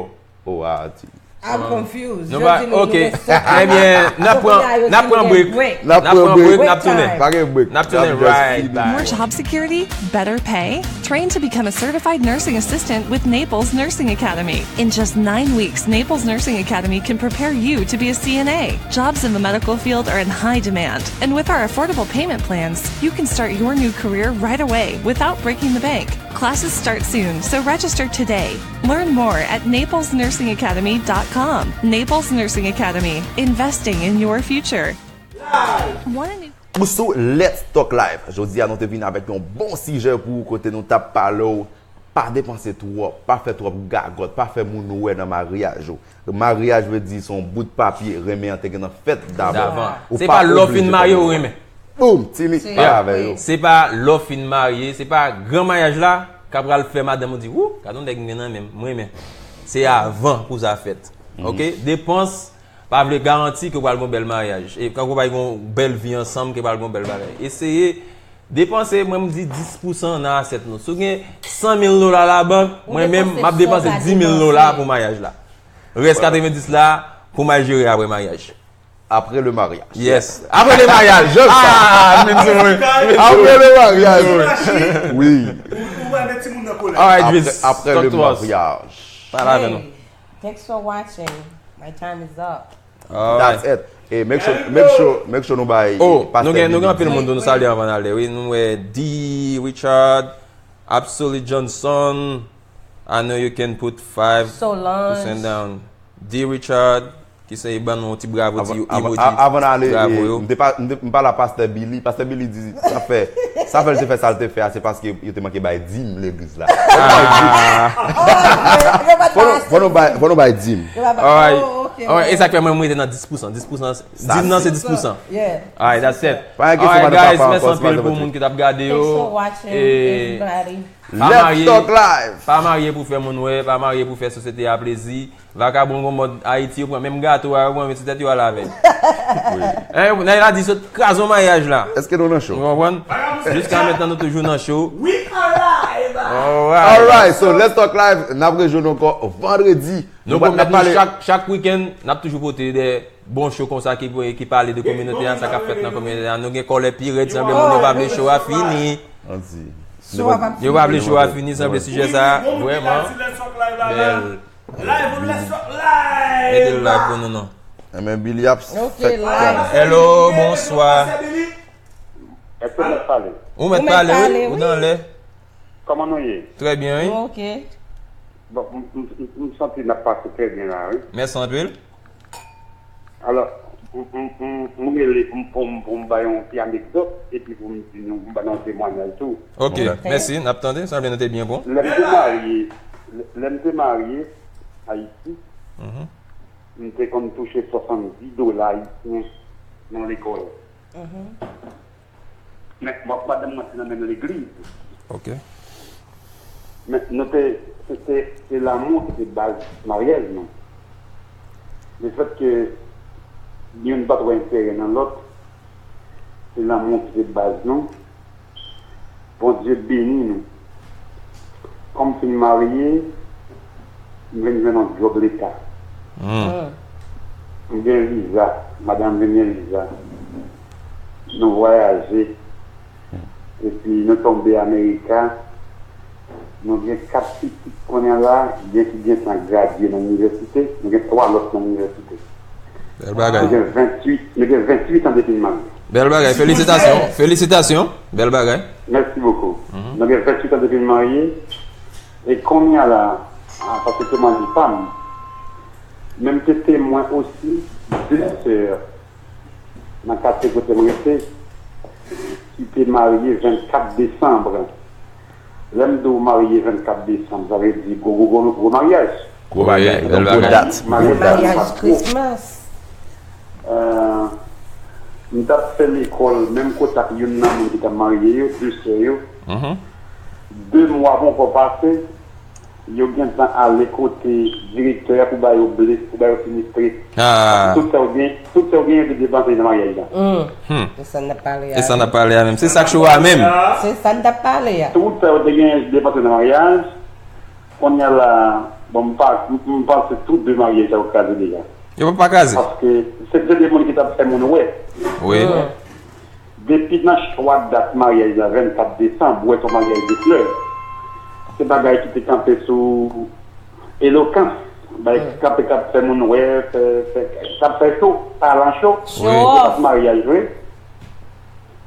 Oh, a, ti. I'm confused. Nou pa, ok. Ebyen, n ap pran, n ap pran break. N ap pran break, n ap tounen. Pa gen break. N ap tounen right back. More job security, better pay. Train to become a certified nursing assistant with Naples Nursing Academy. In just nine weeks, Naples Nursing Academy can prepare you to be a C N A. Jobs in the medical field are in high demand, and with our affordable payment plans, you can start your new career right away without breaking the bank. Classes start soon, so register today. Learn more at naples nursing academy dot com. Naples Nursing Academy, investing in your future. Want a new Ou sou Let's Talk Live. Jodi a, nou te vin avèk yon bon sijè pou ou, kote nou t ap pale w, pa depanse twòp, pa fè twòp gagòt, pa fè moun wè nan maryaj ou. Maryaj vle di se yon bout papye, renmen an te gentan fèt davan. Davan. Se pa lè w fin marye ou renmen. Boom, Tini, pale avè yo. Se pa lè w fin marye, se pa gran maryaj la k ap pral fè madanm ou di, "Wou, gade yon nèg m gen nan men m, m renmen." Se avan pou sa fèt. Ok? Depans pa vle garanti ke w pral gen yon bèl maryaj. E ke w pral gen yon bèl vi ansanm, ke w pral gen yon bèl bagay. Eseye Depanse, mwen m di dis pousan nan asyèt nou. Si w gen san mil dola labank, mwen menm, m ap depanse dis mil dola pou maryaj la. Rès katrevendis la, pou m al jere apre maryaj. Après le mariage. Yes. Après le mariage. Ah, menm si mwen. Après le mariage. Oui. Alright, Jules. Après le mariage. Pale avè nou. Thanks for watching. My time is up. Alright. That's it. E make sure, make sure, make sure nou bay. Oh, nou gen nou gen anpil moun nou salye anvan n ale. Wi, nou wè D Richard, Absolute Johnson. I know you can put five percent down. D Richard, ki se ban nou ti bravo, ti emoji. Avan n ale, m pa la pastè Billy. Pastè Billy di sa fè sa fè l te fè sa l te fè a, se paske yo te manke bay dim legliz la. Fò nou bay dim. E sa k fè mwen mwen rete nan dis pousan. Dis pousan. Dim nan se dis pousan. Alright, that's it. Alright, guys, mèsi anpil pou moun ki t ap gade yo. Thanks for watching, everybody. Let's talk live. Pa marye pou fè moun wè, pa marye pou fè sosyete a plezi. Vakabon gon mòd Ayiti, yo pran menm gato a, yo pran sou tèt yo al avè l. Nèg la di sot kraze yon maryaj la. Èske nou nan cho? Ou konprann? Jiska mentnan nou toujou nan cho. We alive! Alright. Alright, so let's talk live. N ap rejwenn ankò vandredi. Nou pwomèt nou chak, chak wikenn, n ap toujou pote de bon cho konsa ki, ki pale de kominote a, sa k ap fèt nan kominote a. Nou gen kòlè pi rèd, sanble moun yo pa vle cho a fini. Yo pa vle cho a fini, sanble sijè sa vrèman bèl. Mete l live pou nou non. Ebyen Billy ap fèt. Ok, live. Hello, bonswa. Èske w mèt pale? Ou mèt pale, wi, ou nan lè. Kòman nou ye? Trè byen, wi. Ok. Bon, m- m- m- m santi n ap pase trè byen la, wi. Mèsi anpil. Alò, m- m- m- m rele m- pou m- pou m bay yon ti anekdòt, epi pou m di nou, m bay yon temwayaj tou. Ok, mèsi, n ap tande, sanble nou te byen bon. Lè m te marye, lè- lè m te marye Ayiti, m te konn touche swasanndis dola ayisyen nan lekòl. Men, m ap madanm mwen te nan menm legliz. Ok. Men, nou te, se te, se lanmou ki te baz maryaj nou. Lefètke youn pa t wè enterè nan lòt, se lanmou ki te baz nou. Bondye beni nou. Kòm m fin marye, m vin jwenn yon djòb leta. M gen viza, madanm vin gen viza. Nou vwayaje. Epi nou tonbe Amerika. Nou gen kat pitit kounye a la, gen ki gentan gradye nan inivèsite, nou gen twa lòt nan inivèsite. Bèl bagay. Nou gen venntuit, nou gen venntuit an depi n marye. Bèl bagay, felisitasyon, felisitasyon. Bèl bagay. Mèsi bokou. Nou gen venntuit an depi n marye. E kounye a la, paske temwayaj pa m, men m te temwen osi de sè nan katye kote m rete, ki te marye vennkat desanm. Lè m di w marye vennkat desanm, sa vle di gwo gwo gwo gwo maryaj. Gwo bagay, bèl bagay. Maryaj la te pa gwo. Christmas. M t ap fè lekòl menm kote ak youn nan moun ki t ap marye yo, de sè yo. De mwa poko pase, yo gentan ale kote direktè a pou ba yo ble, pou ba yo sinistre. Tout sa yo gen, tout sa yo genyen te depanse nan maryaj la. Se sa n ap pale a. Se sa n ap pale a menm. Se sa k cho a menm. Se sa n t ap pale a. Tout sa yo te genyen depanse nan maryaj. Kounye a la, bon, m pa, m panse tout de maryaj sa yo kraze deja. Yo pa pa kraze. Paske se te de moun ki t ap fè moun wè. Wi. Depi nan chwa dat maryaj la, vennkat desanm, ou wè se yon maryaj de flè. Se bagay ki te kanpe sou elokans. Bagay ki kanpe k ap fè moun wè, fè, fè, k ap fè cho, talan cho. Se pa t maryaj vre.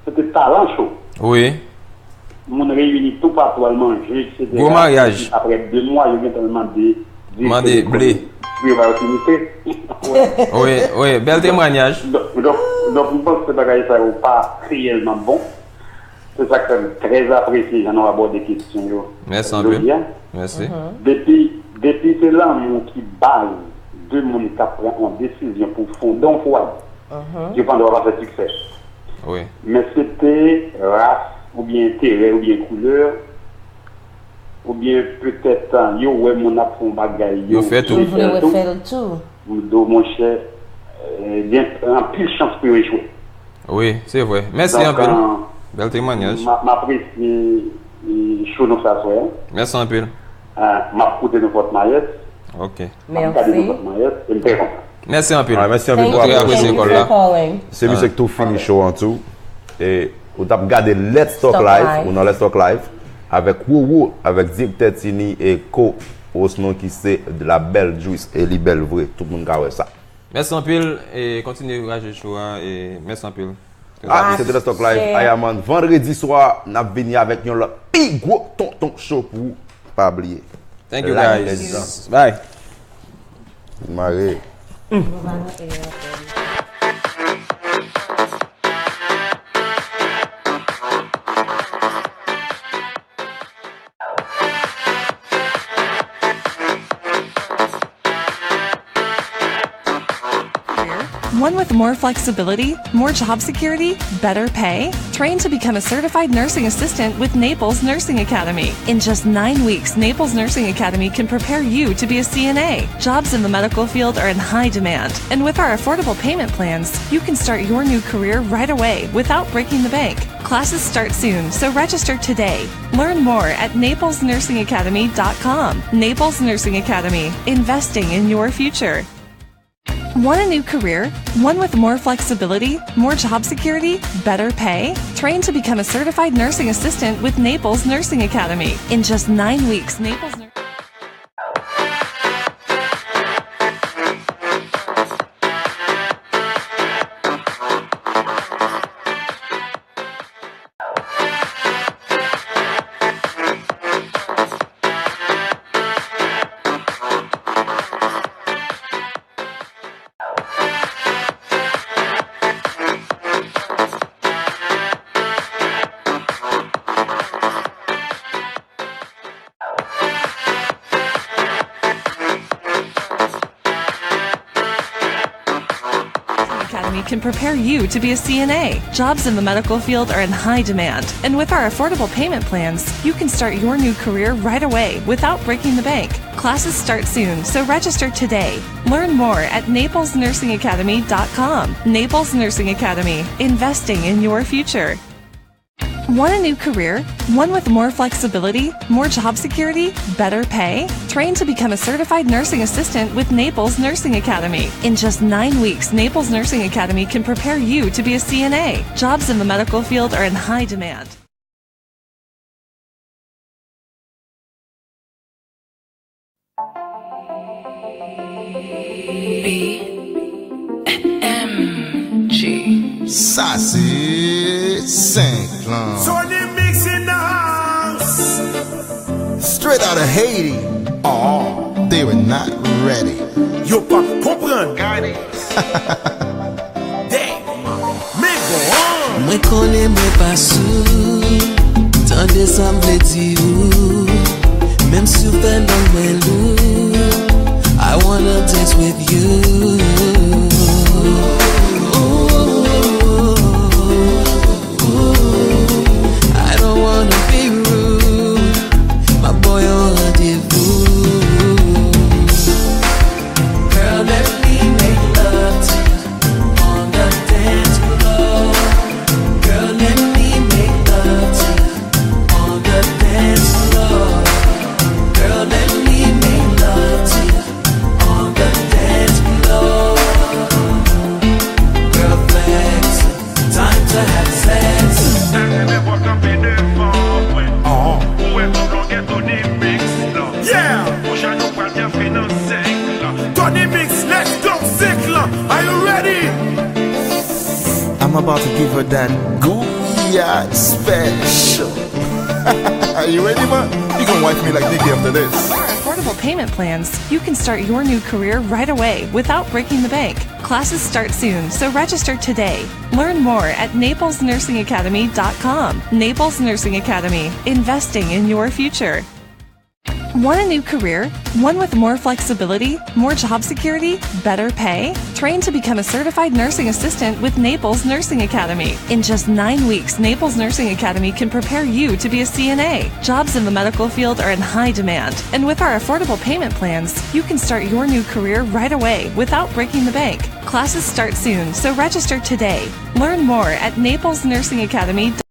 Se te talan cho. Wi. Moun reyini toupatou al manje, etsetera. Gwo maryaj. Apre de mwa, yo gentan mande Mande ble. Pou yo ba yo sinistre. Wi, wi, bèl temwayaj. Donk, donk, donk, m panse bagay sa yo pa reyèlman bon. Se sa k fè m trè apresye jan nou abòde kesyon yo. Mèsi anpil. Mèsi. Depi, depi se lanmou ki baz de moun k ap pran yon desizyon pou fonde yon fwad, yo pa dwa pa fè siksè. Wi. Men se te ras, oubyen enterè, oubyen koulè, oubyen petèt yo wè moun ap fè yon bagay, yo fè tou. Yo vle refè l tou. M di w, monchè, gen anpil chans pou yo echwe. Wi, se vre. Mèsi anpil. Bèl temwanyaj. M a-, m apresye, e, show nou sa swè a. Mèsi anpil. Ah, m ap koute nou Fort Myers. Ok. M ap gade nou Fort Myers, e m trè kontan. Mèsi anpil. Ah, mèsi anpil pou apwòch ou. Thank you for calling. Se misye ki tou fini show an tou. E ou t ap gade Let's Talk Live, ou nan Let's Talk Live, avèk Wowo, avèk direktè Tini e ko, osnon ki se La Belle Juice, e li bèl vre, tout moun ka wè sa. Mèsi anpil, e kontinye raje show a, e mèsi anpil. Ah, se te Let's Talk Live, Ayaman. Vandredi swa, n ap vini avèk yon lòt pi gwo tonton show pou ou. Pa bliye. Thank you, guys. Bye. Mare. One with more flexibility, more job security, better pay? Train to become a certified nursing assistant with Naples Nursing Academy. In just nine weeks, Naples Nursing Academy can prepare you to be a C N A. Jobs in the medical field are in high demand, and with our affordable payment plans, you can start your new career right away without breaking the bank. Classes start soon, so register today. Learn more at naples nursing academy dot com. Naples Nursing Academy, investing in your future. Want a new career? One with more flexibility, more job security, better pay? Train to become a certified nursing assistant with Naples Nursing Academy. In just nine weeks, Naples Nur- Academy can prepare you to be a C N A. Jobs in the medical field are in high demand, and with our affordable payment plans, you can start your new career right away without breaking the bank. Classes start soon, so register today. Learn more at naples nursing academy dot com. Naples Nursing Academy, investing in your future. Want a new career? One with more flexibility, more job security, better pay? Train to become a certified nursing assistant with Naples Nursing Academy. In just nine weeks, Naples Nursing Academy can prepare you to be a C N A. Jobs in the medical field are in high demand. B M G. Sa se senk lan. Tony Mix in the house. Straight out of Haiti. Oh, they were not ready. Yo p ap konprann. Mwen konnen mwen pa sou, tande sa m vle di ou. Menm si w fè lang mwen lou, I wanna dance with you. I don't wanna be rude, my boy on rendez-vous. Girl, let me make love to you on the dance floor. Girl, let me make love to you on the dance floor. Girl, let me make love to you on the dance floor. Girl, flex. Time to have sex. Mwen renmen bò kanpe devan mwen. Ou wè tout longè Tony Mix la. Yeah! Pwochen nou pral byen fè nan senk lan. Tony Mix, let's go, senk lan. Are you ready? I'm about to give her that Gouyad special. Are you ready, man? You gonna wife me like Nicki after this. For affordable payment plans, you can start your new career right away without breaking the bank. Classes start soon, so register today. Learn more at naples nursing academy dot com. Naples Nursing Academy, investing in your future. Want a new career? One with more flexibility, more job security, better pay? Train to become a certified nursing assistant with Naples Nursing Academy. In just nine weeks, Naples Nursing Academy can prepare you to be a C N A. Jobs in the medical field are in high demand, and with our affordable payment plans, you can start your new career right away without breaking the bank. Classes start soon, so register today. Learn more at naples nursing academy.